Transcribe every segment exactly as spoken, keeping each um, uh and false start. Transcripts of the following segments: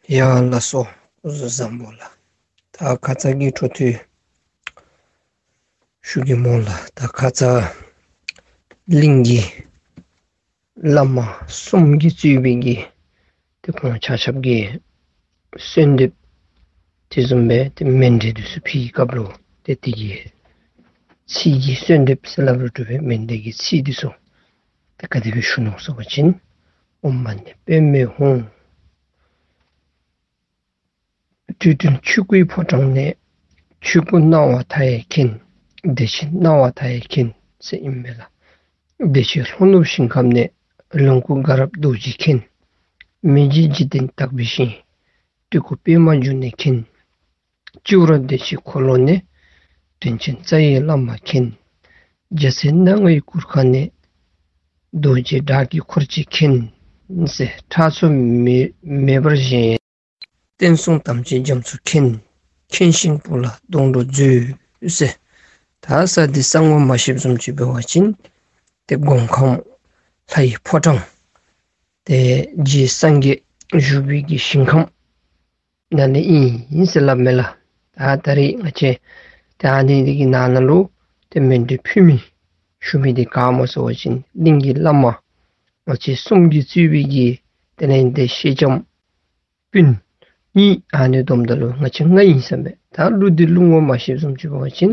ཡ་ལགས་སོ། སྐུ་གཟུགས་བཟང་པོ་ལགས། ད་ཁ་ཙ་གི་འཕྲོ་མཐུད་ཞུ་གེ་སྨོ་ལགས། ད་ཁ་ཙ་གླིང་གི་བླ་མ་གསུམ་གྱིས་གཙོས་པའི་གི་ཏེ་ཁོང་ཆ་ཁྱབ་ཀྱིས་གསོལ་འདེབས་དེ་བཟུམ་སྦེ་ཏེ་མཎྜལ་འདི་ཚུ་ཕུལ་བའི་སྐབས་ལུ་ཏེ་དེ་གི་ཚིག་གི་གསོལ་འདེབས་ཟེར་སླབ་རུང་འདྲ་བའི་མཎྜལ་གྱི་ཚིག་འདི་ཚུ་ཏེ་ག་དེ་སྦེ་ཞུ་ནུག་ཟེར་བ་ཅིན། ཨོཾ་མ་ཎི་པདྨེ་ཧཱུྃ། བསྡུས་དོན་ཆོས་སྐུའི་ཕོ་བྲང་ནས། ཆོས་སྐུ་སྣང་བ་མཐའ་ཡས་མཁྱེན། བདེ་ཆེན་སྣང་བ་མཐའ་ཡས་མཁྱེན་ཟེར་ཨིན་མས་ལགས། བདེ་ཆེན་ལྷོ་ནུབ་ཞིང་ཁམས་ནས། ལོངས་སྐུ་དགའ་རབ་རྡོ་རྗེ་མཁྱེན། མི་མཇེད་འཇིག་རྟེན་དག་པའི་ཞིང་། སྤྲུལ་སྐུ་པདྨ་འབྱུང་གནས་མཁྱེན། སྤྱི་བོར་བདེ་ཆེན་འཁོར་ལོ་ནས། དོན་ཆེན་རྩ་བའི་བླ་མ་མཁྱེན། རྒྱལ་སྲས་སྣ་ལྔའི་གུར་ཁང་ནས། རྡོ་རྗེ་བྲག་གི་འཁོར་བཅས་མཁྱེན། ཟེར་ཁྲག་མཚོ་མེ་མེ་འབར་བཞིན། བསྟན་སྲུང་དམ་ཅན་རྒྱ་མཚོ་མཁྱེན། མཁྱེན་ཞིང་བུ་ལ་སྡོང་གྲོགས་མཛོད་ཟེར། ད་ས་འདི་ས་ངོ་མ་ཤེསཔ་བཟུམ་ཅིག་འབད་བ་ཅིན་ཏེ་སྒོམ་ཁམས་ལྷ་ཡི་ཕོ་བྲང་། ཏེ་རྗེ་སངས་རྒྱས་བཞུགས་པའི་གི་ཞིང་ཁམས་ནང་ལས་ཨིན་ཟེར་སླབ་མས་ལགས། ད་ད་རེས་ང་བཅས་ཏེ་ཨ་ནི་འདི་གི་ནང་ན་ལུ་ཏེ་མཎྜལ་ཕུལ་མི་ཞུ་མི་འདི་ག་སྨོ་ཟེར་བ་ཅིན་གླིང་གི་བླ་མ་ང་བཅས་གསུམ་གྱིས་གཙོས་པའི་གི་དེ་ལས་ཏེ་སེང་ལྕམ་སྤུན་གཉིས་ཨ་ནི་བསྡོམས་ད་ལུ་ང་བཅས་ལྔ་ཨིན་ཟེར་མས། ད་གླུ་འདི་གླུ་ངོ་མ་ཤེསཔ་བཟུམ་ཅིག་འབད་བ་ཅིན་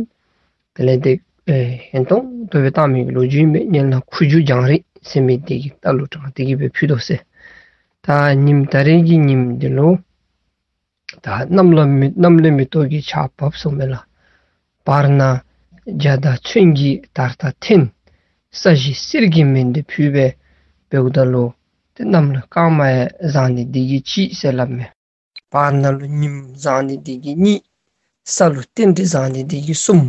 དེ་ལས་ཏེ་ཨེ་ཧན་ཏོང་ཏོ་སྦེ་བཏང་མི་གི་ལོ་རྒྱུས་ཨིན་མས། སྔོན་ལ་ཁུ་བྱུག་རྒྱང་རིང་ཟེར་མི་འདི་གི་ལྟག་ལུ་དྲངས་ཏེ་གི་སྦེ་ཕུལ་དོ་ཟེར། ད་ཉིནམ་ད་རེས་ཀྱི་ཉིནམ་འདི་ལུ་ད་གནམ་ལ་མེ་གནམ་ལས་མེ་ཏོག་གི་ཆརཔ་བབས་སོང་མས་ལགས། བར་ན་འཇའ་དང་ཚོན་གྱི་དར་ཐག་འཐེན། ས་གཞི་གསེར་གྱི་མཎྜལ་ཕུལ་བས་འབདཝ་ད་ལུ་ཏེ་གནམ་ལུ་སྐར་མ་ཡང་བཟང་ནི་འདི་གིས་གཅིག་ཟེར་སླབ་མས། བར་ན་ལུ་ཉིམ་བཟང་ནི་འདི་གིས་གཉིས། ས་ལུ་རྟེན་འབྲེལ་བཟང་ནི་འདི་གིས་གསུམ་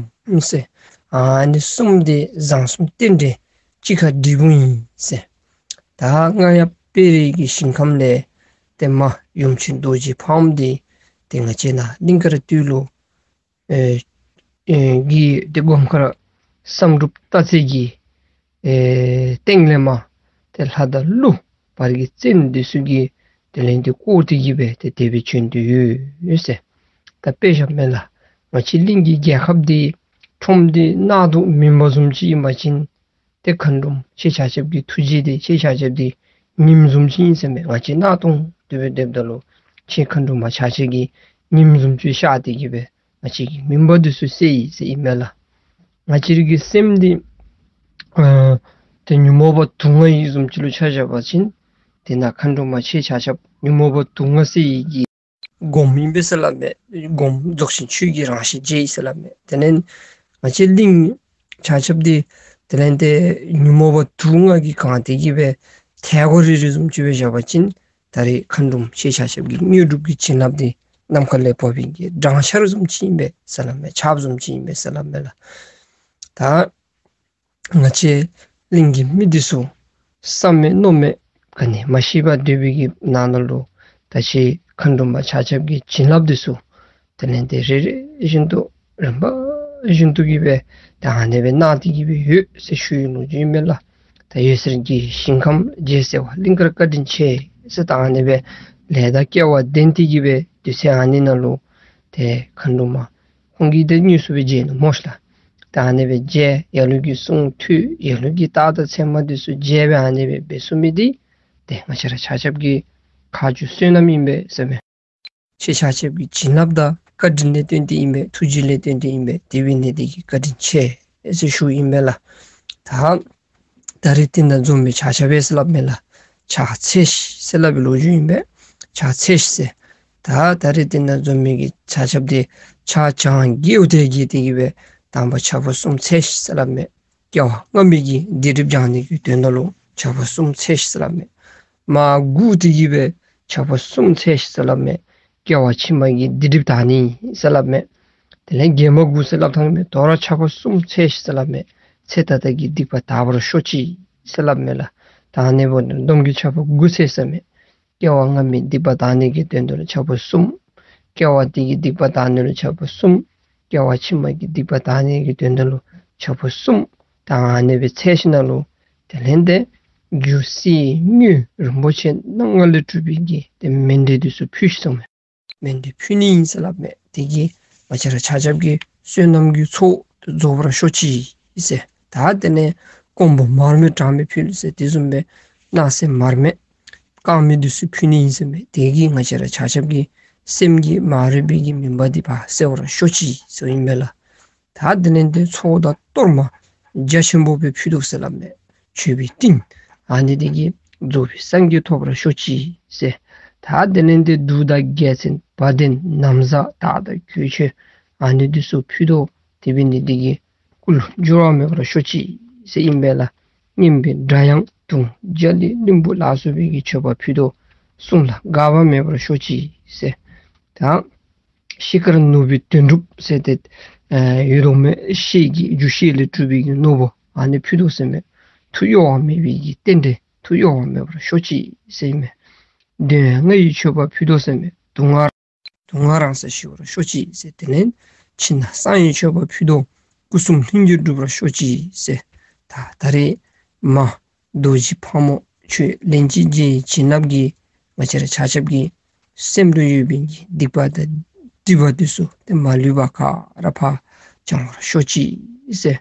ཟེར། ཨ་ནི་གསུམ་འདི་བཟང་གསུམ་རྟེན་འབྲེལ་གཅིག་ཁར་འགྲིགཔ་ཨིན་ཟེར། ད་རྔ་ཡབ་དཔལ་རི་གི་ཞིང་ཁམས་ལས་ཏེ་མ་ཡུམ་ཆེན་རྡོ་རྗེ་ཕག་མོ་འདི་ཏེ་ང་བཅས་ནཱ་གླིང་དཀར་སྟོད་ལུ་ཨེ་ཨེ་གི་ཏེ་སྒོམ་མཁར་བསམ་གྲུབ་སྟག་རྩེ་གི་ཨེ་སྟེང་ལས་མར་ཏེ་ལྷ་དང་ཀླུ་བར་གྱི་བཙན་འདི་ཚུ་གིས་དེ་ལས་ཏེ་བསྐོར་ཏེ་གི་སྦེ་ཏེ་དེ་སྦེ་བྱོན་ཏེ་ཡོད་ཟེར། ད་དཔེ་བཞག་མས་ལགས། ང་བཅས་གླིང་གི་རྒྱལ་ཁབ་འདི་ཁྲོམ་འདི་གནག་དུང་མུན་པ་བཟུམ་ཅིག་ཨིན་པ་ཅིན་ཏེ་མཁའ་འགྲོམ་ཁྱེད་ཆ་ཁྱབ་ཀྱི་ཐུགས་རྗེ་འདི་ཁྱེད་ཆ་ཁྱབ་འདི་ཉིམ་བཟུམ་ཅིག་ཨིན་ཟེར་མས། ང་བཅས་གནག་དུང་དེ་སྦེ་སྡོདཔ་ད་ལུ་ཁྱེད་མཁའ་འགྲོམ་ཆ་ཁྱབ་ཀྱིས་ཉིམ་བཟུམ་ཅིག་ཤར་ཏེ་གི་སྦེ་ང་བཅས་ཀྱི་མུན་པ་འདི་ཚུ་སེལ་ཡི་ཟེར་ཨིན་མས་ལགས། ང་བཅས་རའི་གི་སེམས་འདི་ཨ་ཏེ་ཉོན་མོངས་པ་དུག་ལྔ་ཡི་བཟུམ་ཅིག་ལུ་ཆ་བཞག་པ་ཅིན་ཏེ་ནཱ་མཁའ་འགྲོམ་ཁྱེད་ཆ་ཁྱབ་ཉོན་མོངས་པ་དུག་ལྔ་སེལ་ཡི་གི་སྒོམ་ཨིན་པས་ཟེར་སླབ་མས། སྒོམ་རྫོགས་ཆེན་ཆོས་ཀྱི་རང་བཞིན་བརྗོད་ཡི་ཟེར་སླབ་མས། དེ་ལས་ང་བཅས་གླིང་ཆ་ཁྱབ་འདི་དེ་ལས་ཏེ་ཉོན་མོངས་པ་དུག་ལྔ་གིས་གང་སྟེ་གི་སྦེ་ཐལ་གོ་རི་རི་བཟུམ་ཅིག་སྦེ་བཞག་པ་ཅིན་ད་རེས་མཁའ་འགྲོམ་ཁྱེད་ཆ་ཁྱབ་ཀྱི་དངོས་གྲུབ་ཀྱི་བྱིན་རླབས་འདི་ནམ་མཁའ་ལས་བབས་པའི་གི་སྦྲང་ཆར་བཟུམ་ཅིག་ཨིན་པས་ཟེར་སླབ་མས། ཆརཔ་བཟུམ་ཅིག་ཨིན་པས་ཟེར་སླབ་མས་ལགས། ད་ང་བཅས་གླིང་གི་མི་འདི་ཚུ་བསམ་མེད་མནོ་མེད་ག་ནི་མ་ཤེས་པར་སྡོད་པའི་གི་ནང་ན་ལུ་ད་ཅི་མཁའ་འགྲོམ་ཆ་ཁྱབ་ཀྱི་བྱིན་རླབས་འདི་ཚུ་དེ་ལས་ཏེ་རེ་རེ་བཞིན་དུ་རིམ་པ་བཞིན་དུ་གི་སྦེ་ད་ཨ་ནི་སྦེ་གནང་སྟེ་གི་སྦེ་ཡོད་ཟེར་ཞུ་ཡི་ལོ་རྒྱུས་ཨིན་མས་ལགས། ད་འོད་ཟེར་གྱི་ཞིང་ཁམས་རྒྱལ་སྲས་དབང་གླིང་དཀར་བཀའ་དྲིན་ཆེ་ཟེར་ད་ཨ་ནི་སྦེ་ལས་དང་སྐལ་བ་ལྡན་ཏེ་གི་སྦེ་དུས་ཚོད་ཨ་ནི་ནང་ལུ་ཏེ་མཁའ་འགྲོམ་ཁོང་གིས་ཏེ་དངོས་སུ་སྦེ་མཇལ་ནུག་སྨོ་ཤ་ལགས། ད་ཨ་ནི་སྦེ་མཇལ་ཡར་ལུ་གི་གསུང་ཐོས་ཡར་ལུ་གི་རྟགས་དང་མཚན་མ་འདི་ཚུ་མཇལ་སྦེ་ཨ་ནི་སྦེ་འབད་ཚུགས་མི་འདི་ཏེ་ང་བཅས་ར་ཆ་ཁྱབ་ཀྱི་ཁ་རྗེ་བསོད་ནམས་ཨིན་པས་ཟེར་མས། ཁྱེད་ཆ་ཁྱབ་ཀྱི་བྱིན་རླབས་དང་བཀའ་དྲིན་ལས་བརྟེན་ཏེ་ཨིན་པས། ཐུགས་རྗེ་ལས་བརྟེན་ཏེ་ཨིན་པས། དེ་འབད་ནི་འདི་གིས་བཀའ་དྲིན་ཆེ་ཟེར་ཞུཝ་ཨིན་པས་ལགས། ད་ད་རེས་འདི་ནང་འཛོམས་མི་ཆ་ཁྱབ་ཟེར་སླབ་མས་ལགས། ཕྱག་འཚལ་ཤིག་ཟེར་སླབ་པའི་ལོ་རྒྱུས་ཨིན་པས། ཕྱག་འཚལ་ཤིག་ཟེར། ད་ད་རེས་འདི་ནང་འཛོམས་མི་གི་ཆ་ཁྱབ་འདི་ཕྱག་བྱང་རྒྱལཝ་དེ་གིས་དེ་གིས་སྦེ་དང་པ་ཕྱག་པོ་གསུམ་འཚལ་ཤིག་ཟེར་སླབ་མས། སྐྱེ་བ་སྔ་མའི་གི་སྡིག་སྒྲིབ་སྦྱང་ནི་གི་དོན་དག་ལུ་ཕྱག་པོ་གསུམ་འཚལ་ཤིག་ཟེར་སླབ་མས། མར་དགུ་དེ་གིས་སྦེ་ཕྱག་པོ་གསུམ་འཚལ་ཤིག་ཟེར་སླབ་མས། སྐྱེ་བ་ཕྱི་མ་གི་སྡིག་སྒྲིབ་དག་ནི་ཟེར་སླབ་མས། དེ་ལས་བརྒྱད་མ་དགུ་ཟེར་སླབ་ཐངས་མས། དོ་རུང་ཕྱག་པོ་གསུམ་འཚལ་ཤིག་ཟེར་སླབ་མས། ཚེ་ད་ལྟ་གི་སྡིག་པ་དག་པར་ཤོག་ཅིག་ཟེར་སླབ་མས་ལགས། ད་ཨ་ནི་འབདཝ་ད་བསྡོམས་ཀྱིས་ཕྱག་པོ་དགུ་འཚལ་ཟེར་མས། སྐྱེ་བ་སྔ་མའི་སྡིག་པ་དག་ནི་གི་དོན་དག་ལུ་ཕྱག་པོ་གསུམ། སྐྱེ་བ་འདི་གི་སྡིག་པ་དག་ནི་ལུ་ཕྱག་པོ་གསུམ། སྐྱེ་བ་ཕྱི་མ་གི་སྡིག་པ་དག་ནི་གི་དོན་དག་ལུ་ཕྱག་པོ་གསུམ། ད་ཨ་ནི་སྦེ་འཚལ་ཞིནམ་ལས་དེ་ལས་ཏེ་ རྒྱུ་གསེར་དངུལ་རིན་པོ་ཆེ་སྣ་ལྔ་ལས་གྲུབ་པའི་གི་ཏེ་མཎྜལ་འདི་ཚུ་ཕུལ་ཤིག་ཟེརཝ་མས། མཎྜལ་ཕུལ་ནི་ཨིན་ཟེར་སླབ་མས། དེ་གིས་ང་བཅས་ར་ཆ་ཁྱབ་ཀྱི་བསོད་ནམས་ཀྱི་ཚོགས་རྫོགས་པར་ཤོག་ཅིག་ཟེར། ད་དེ་ལས་ཀོང་བུ་མར་མེ་གྲངས་མེད་ཕུལ་ཟེར། དེ་བཟུམ་སྦེ་སྣག་ཚ་མར་མེ་དཀར་མེ་འདི་ཚུ་ཕུལ་ནི་ཨིན་ཟེར་མས། དེ་གིས་ང་བཅས་ར་ཆ་ཁྱབ་ཀྱི་སེམས་ཀྱི་མ་རིག་པའི་གི་མུན་པ་འདི་ཕར་སེལ་བར་ཤོག་ཅིག་ཟེར་ཨིན་པས་ལགས། ད་དེ་ལས་ཏེ་ཚོགས་བདག་གཏོར་མ་རྒྱ་ཆེན་པོ་སྦེ་ཕུལ་དོ་ཟེར་སླབ་མས། མཆོད་པའི་སྤྲིན་ཨ་ནི་དེ་གིས་རྫོགས་པའི་སངས་རྒྱས་ཐོབ་པར་ཤོག་ཅིག་ཟེར། ད་དེ་ལས་ཏེ་གདུགས་དང་རྒྱལ་མཚན་བ་དན་ན་བཟའ་དར་དང་གོས་ཆེན་ཨ་ནི་འདི་ཚུ་ཕུལ་དོ། དེ་འབད་ནི་དེ་གིས་སྐུ་ལུ་འགྱུར་བ་མེད་པར་ཤོག་ཅིག་ཟེར་ཨིན་པས་ལགས། སྙན་པའི་སྒྲ་དབྱངས་དུང་རྒྱ་གླིང་གླིང་བུ་ལ་སོགས་པའི་གི་མཆོད་པ་ཕུལ་དོ། གསུང་ལ་འགག་པ་མེད་པར་ཤོག་ཅིག་ཟེར། ད་ཤེལ་དཀར་ནོར་བུའི་དོན་གྲུབ་ཟེར་ཏེ་ཨེ་ཡོད་དོ་མས། ཤེལ་གྱི་རྒྱུ་ཤེལ་ལས་གྲུབ་པའི་གི་ནོར་བུ་ཨ་ནི་ཕུལ་དོ་ཟེར་མས། ཐུགས་གཡོ་བ་མེད་པའི་གི་རྟེན་འབྲེལ་ཐུགས་གཡོ་བ་མེད་པར་ཤོག་ཅིག་ཟེར་མས། འདོད་ཡོན་ལྔ་ཡི་མཆོད་པ་ཕུལ་དོ་ཟེར་མས། སྡུག་བསྔལ་སྡུག་བསྔལ་རང་སར་ཞི་བར་ཤོག་ཅིག་ཟེར། དེ་ལས་ཕྱི་ནང་གསང་བའི་མཆོད་པ་ཕུལ་དོ། སྐུ་གསུམ་ལྷུན་གྱིས་འགྲུབ་པར་ཤོག་ཅིག་ཟེར། ད་ད་རེས་མ་རྡོ་རྗེ་ཕག་མོ་ཁྱོད་ལན་གཅིག་རྗེ་བྱིན་རླབས་ཀྱིས་ང་བཅས་ར་ཆ་ཁྱབ་ཀྱི་སེམས་ལུ་ཡོད་པའི་གི་སྡིག་པ་དང་སྒྲིབ་པ་འདི་ཚུ་ཏེ་མ་ལུས་པ་ག་ར་ཕར་བྱང་བར་ཤོག་ཅིག་ཟེར།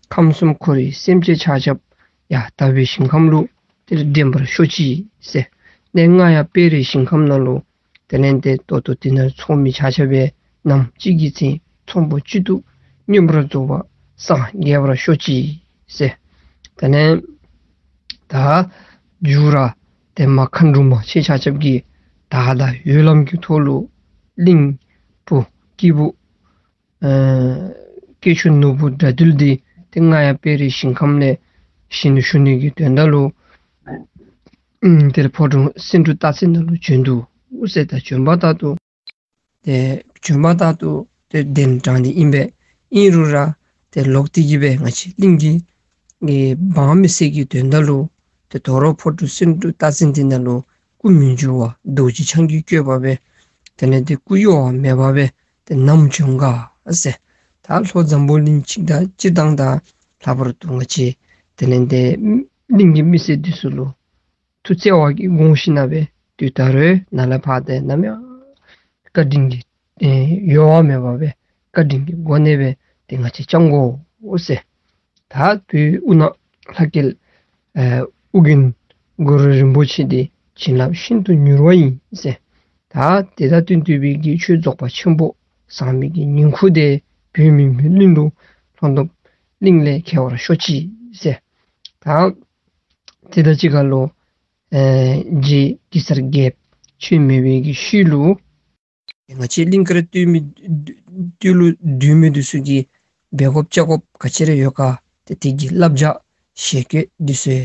ཁམས་གསུམ་འཁོར་བའི་སེམས་ཅན་ཆ་ཁྱབ་ཡར་དག་པའི་ཞིང་ཁམས་ལུ་ཏེ་འདྲེན་པར་ཤོག་ཅིག་ཟེར། གནས་རྔ་ཡབ་དཔལ་རིའི་ཞིང་ཁམས་ནང་ལུ་དེ་ལས་ཏེ་ད་ལྟོ་དེ་ནང་ཚོགས་མི་ཆ་ཁྱབ་སྦེ་ནམ་གཅིག་གི་ཚེ་ཚོམ་བུ་གཅིག་ཏུ་མངོན་པར་རྫོགས་པར་སངས་རྒྱས་པར་ཤོག་ཅིག་ཟེར། དེ་ལས་ད་མཇུག་ར་ཏེ་མ་མཁའ་འགྲོ་མ་ཁྱེད་ཆ་ཁྱབ་ཀྱིས་དག་དང་འོད་ལམ་གྱི་ཐོག་ལུ་གླིང་བུ་སྐྱེས་བུ་ཨེ་སྐྱེས་མཆོག་ནོར་བུ་དགྲ་འདུལ་འདི་ཏེ་རྔ་ཡབ་དཔལ་རིའི་ཞིང་ཁམས་ལས་ཞིང་ལུ་ཞུ་ནི་གི་དོན་དག་ལུ་ཨམ་དེ་ལས་ཕོ་བྲང་སེང་འབྲུག་སྟག་རྩེ་ནང་ལུ་བྱོན་འདུག་ཟེར། ད་བྱོན་པ་ལྟར་དུ་ཏེ་བྱོན་པ་ལྟར་དུ་ཏེ་གདན་དྲངས་ཏེ་ཨིན་པས། ཨིན་རུང་ར་ཏེ་ལོག་སྟེ་གི་སྦེ་ང་བཅས་གླིང་གི་ཨེ་འབངས་མི་སེར་གྱི་དོན་དག་ལུ་ཏེ་དོ་རུང་ཕོ་བྲང་སེང་འབྲུག་སྟག་རྩེ་འདི་ནང་ལུ་སྐུ་མི་འགྱུར་བ་རྡོ་རྗེ་འཆང་གི་བཀོད་པ་སྦེ་དེ་ལས་ཏེ་སྐུ་གཡོ་བ་མེད་པ་སྦེ་ཏེ་ནམ་བྱོན་ག་ཟེར། ད་ལྷོ་འཛམ་བུ་གླིང་གཅིག་དང་སྤྱིར་བཏང་དང་ལྷག་པར་དུ་ང་བཅས་དེ་ལས་ཏེ་གླིང་གི་མི་སེར་འདི་ཚུ་ལུ་ཐུགས་བརྩེ་བ་གིས་དགོངས་ཞིནམ་ལས་སྦེ་དུས་ད་རེས་ནཱ་ལས་ཕར་ཏེ་ནམ་ཡང་བཀའ་དྲིན་གྱི་ཨེ་གཡོ་བ་མེད་པ་སྦེ་བཀའ་དྲིན་གྱི་སྒོ་ནས་སྦེ་ཏེ་ང་བཅས་བསྐྱང་དགོ་ཟེར། ད་བོད་དབུ་ནག་ལྷ་སྐལ་ཨེ་ཨོ་རྒྱན་གུ་རུ་རིན་པོ་ཆེ་འདི་བྱིན་རླབས་ཤིན་ཏུ་མྱུར་བ་ཨིན་ཟེར། ད་དེ་དང་བསྟུན་ཏེ་སྦེ་གི་ཆོས་རྫོགས་པ་ཆེན་པོ་བཟང་མི་གི་ཉིང་ཁུ་དེ་བོད་མི་མི་གླིང་ལུ་ལྷོ་ནུབ་གླིང་ལས་ཁྱབ་པར་ཤོག་ཅིག་ཟེར། ད་དེ་དང་གཅིག་ཁར་ལུ་ཨེ་རྗེ་གེ་སར་རྒྱལཔོ་ཁྱོད་མེད་པའི་གི་ཤུལ་ལུ་ང་བཅས་གླིང་དཀར་སྟོད་མི་སྟོད་ལུ་སྡོད་མི་འདི་ཚུ་གིས་འབད་དགོཔ་བྱ་དགོཔ་ག་ཅི་ར་ཡོད་ག། ཏེ་དེ་གི་བསླབ་བྱ་ཞལ་བཀོད་འདི་ཚུ་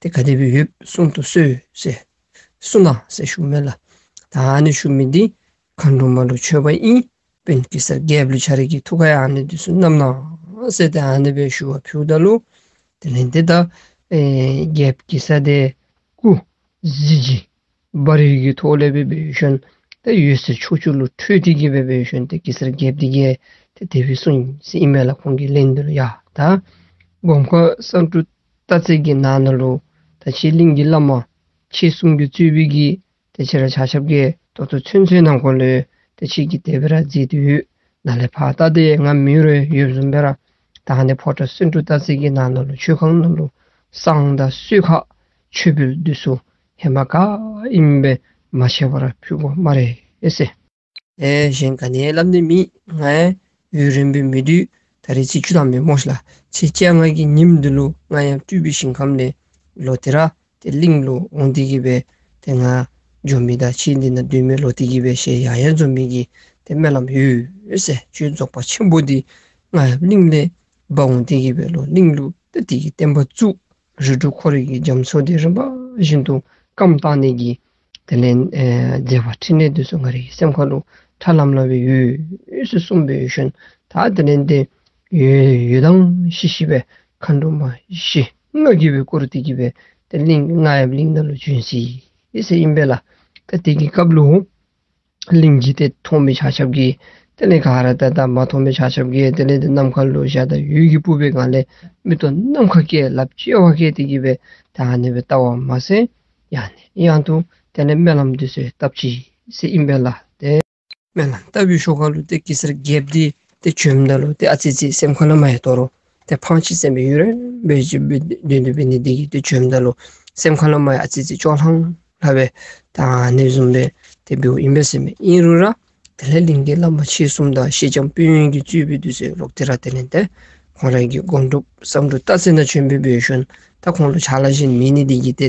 ཏེ་ག་དེ་སྦེ་ཡོདཔ་གསུང་དུ་གསོལ་ཟེར་གསུང་གནང་ཟེར་ཞུཝ་མས་ལགས། ད་ཨ་ནི་ཞུ་མི་འདི་མཁའ་འགྲོ་མ་ལུ་མཆོད་པ་ཨིན། དཔོན་གེ་སར་རྒྱལཔོ་ལུ་ཁྱོད་རའི་གི་ཐུགས་ཁར་ཡང་ཨ་ནི་འདི་ཚུ་བསྣམས་གནང་ཟེར་ཏེ་ཨ་ནི་སྦེ་ཞུ་བ་ཕུལཝ་ད་ལུ་དེ་ལས་ཏེ་ད་ཨེ་རྒྱལཔོ་གེ་སར་དེ་སྐུ་གཟི་བརྗིད་འབར་བའི་གི་ཐོག་ལས་སྦེ་འབད་ཞིནམ་ཏེ་འོད་ཟེར་ཕྱོགས་བཅུ་ལུ་འཕྲོས་ཏེ་གི་སྦེ་འབད་ཞིནམ་ཏེ་གེ་སར་རྒྱལཔོ་འདི་གིས་ཏེ་དེ་སྦེ་གསུངས་ཡི་ཟེར་ཨིན་མས་ལགས། ཁོང་གི་ལན་འདི་ལུ། ཡ་ད་སྒོམ་ཁ་སེང་འབྲུག་སྟག་རྩེ་གི་ནང་ན་ལུ་ད་ཁྱེད་གླིང་གི་བླ་མ་ཁྱེད་གསུམ་གྱིས་གཙོས་པའི་གི་ཏེ་ཁྱེད་ར་ཆ་ཁྱབ་ཀྱིས་ད་ལྟོ་ཚུན་ཚོད་ནང་འཁོད་ལུ་ཏེ་ཁྱེད་ཀྱིས་དེ་སྦེ་ར་མཛད་དེ་ཡོད། ནཱ་ལས་ཕར་ད་ཏེ་ང་མེད་རུང་ཡོདཔ་བཟུམ་སྦེ་ར་ད་ཨ་ནི་ཕོ་བྲང་སེང་འབྲུག་སྟག་རྩེ་གི་ནང་ན་ལུ་མཆོད་ཁང་ནང་ལུ་བསང་དང་གསོལ་ཁ་མཆོད་འབུལ་འདི་ཚུ་ཧེ་མ་ག་ཨིནམ་སྦེ་མ་ཆད་པར་ཕུལ་དགོ་སྨ་རེ་ཟེར། ཨེ་གཞན་ག་ནི་ཡང་སླབ་ནི་མེད། ང་ཡང་ཡུན་རིངམོ་སྦེ་མི་སྡོད། ད་རེས་ཚེས་བཅུ་ཐམ་པའི་མོ་ཤིག་ལགས། ཚེས་བཅོ་ལྔ་གི་ཉིནམ་འདི་ལུ་ང་ཡང་སྤྲུལ་པའི་ཞིང་ཁམས་ལས་ལོག་སྟེ་ར་ཏེ་གླིང་ལུ་འོང་སྟེ་གི་སྦེ་ཏེ་ང་འགྱོ་མི་དང་ཁྱེད་འདི་ནང་སྡོད་མི་ལོག་སྟེ་གི་སྦེ་ཞལ་ཡང་ཡང་འཛོམས་མི་གི་ཏེ་སྨོན་ལམ་ཡོད་ཟེར། ཆོས་རྫོགས་པ་ཆེན་པོ་འདི་རྔ་ཡབ་གླིང་ལས་འབག་འོང་སྟེ་གི་སྦེ་ལོག་གླིང་ལུ་ཏེ་དེ་གི་བསྟན་པ་བཙུགས། རིགས་དྲུག་འཁོར་བའི་གི་རྒྱ་མཚོ་འདི་རིམ་པ་བཞིན་དུ་སྐམ་བཏང་ནི་གི་དེ་ལས་ཨེ་མཛད་པ་འཕྲིན་ལས་འདི་ཚུ་ང་རའི་སེམས་ཁ་ལུ་ཁྲ་ལམ་ལམ་སྦེ་ཡོད་ཟེར་གསུངས་སྦེ་ཡོད་ཞིནམ་ད་དེ་ལས་ཏེ་ཡོད་ཡོད་དང་ཤི་ཤི་སྦེ་མཁའ་འགྲོ་མ་བཞི་ལྔ་གིས་སྦེ་བསྐོར་ཏེ་གི་སྦེ་ཏེ་གླིང་རྔ་ཡབ་གླིང་ནང་ལུ་བྱོན་ཅི་ཟེར་ཨིན་པས་ལགས། ད་དེ་གི་སྐབས་ལུ་ གླིང་གི་ཏེ་མཐོང་མི་ཆ་ཁྱབ་ཀྱིས་དེ་ལས་ག་ར་ད་ད་མ་མཐོང་མི་ཆ་ཁྱབ་ཀྱིས་དེ་ལས་ཏེ་ནམ་མཁའ་ལུ་འཇའ་དང་འོད་ཀྱི་སྤུབས་པའི་སྒང་ལས་མིག་ཏོ་ནམ་མཁའ་སྐྱེ་ལགཔ་དཔྱལ་བ་སྐྱེ་སྟེ་གི་སྦེ་ད་ཨ་ནི་སྦེ་བལྟ་བ་མ་ཚད་ཡང་ནས་ཡང་དུ་དེ་ལས་སྨོན་ལམ་འདི་ཚུ་བཏབ་ཅི་ཟེར་ཨིན་པས་ལགས། ཏེ་སྨོན་ལམ་བཏབ་པའི་ཤུལ་ཁ་ལུ་ཏེ་གེ་སར་རྒྱལཔོ་འདི་ཏེ་བྱོནམ་ད་ལུ་ཏེ་ཨ་ཙི་ཙི་སེམས་ཁ་ལུ་མ་ཡང་དོ་རུང་ཏེ་ཕངས་ཅི་ཟེར་མི་ཡུན་རིང་སྦེ་ཅིག་སྦེ་སྡོད་སྡོད་འབད་ནི་འདི་གིས་ཏེ་བྱོནམ་ད་ལུ་སེམས་ཁ་ལུ་མ་ཡང་ཨ་ཙི་ཙི་སྐྱོ་ལྷང་ལྷང་སྦེ་ད་ཨ་ནི་བཟུམ་སྦེ་ཏེ་འབདཝ་ཨིན་པས་ཟེར་མས། ཨིན་རུང་ར་དེ་ལས་གླིང་གི་བླ་མ་མཆེད་གསུམ་དང་སེང་ལྕམ་དཔོན་གཡོག་གིས་གཙོས་པའི་འདི་ཚུ་ལོག་སྟེ་ར་དེ་ལས་ཏེ་ཁོང་ར་གི་སྒོམ་སྒྲུབ་བསམ་སྒྲུབ་རྟགས་མཚན་ནང་བྱོན་སྦེ་འབད་ཞིནམ་ད་ཁོང་ལུ་ཕྱག་ལཱ་གཞན་མེད་ནི་འདི་གིས་ཏེ་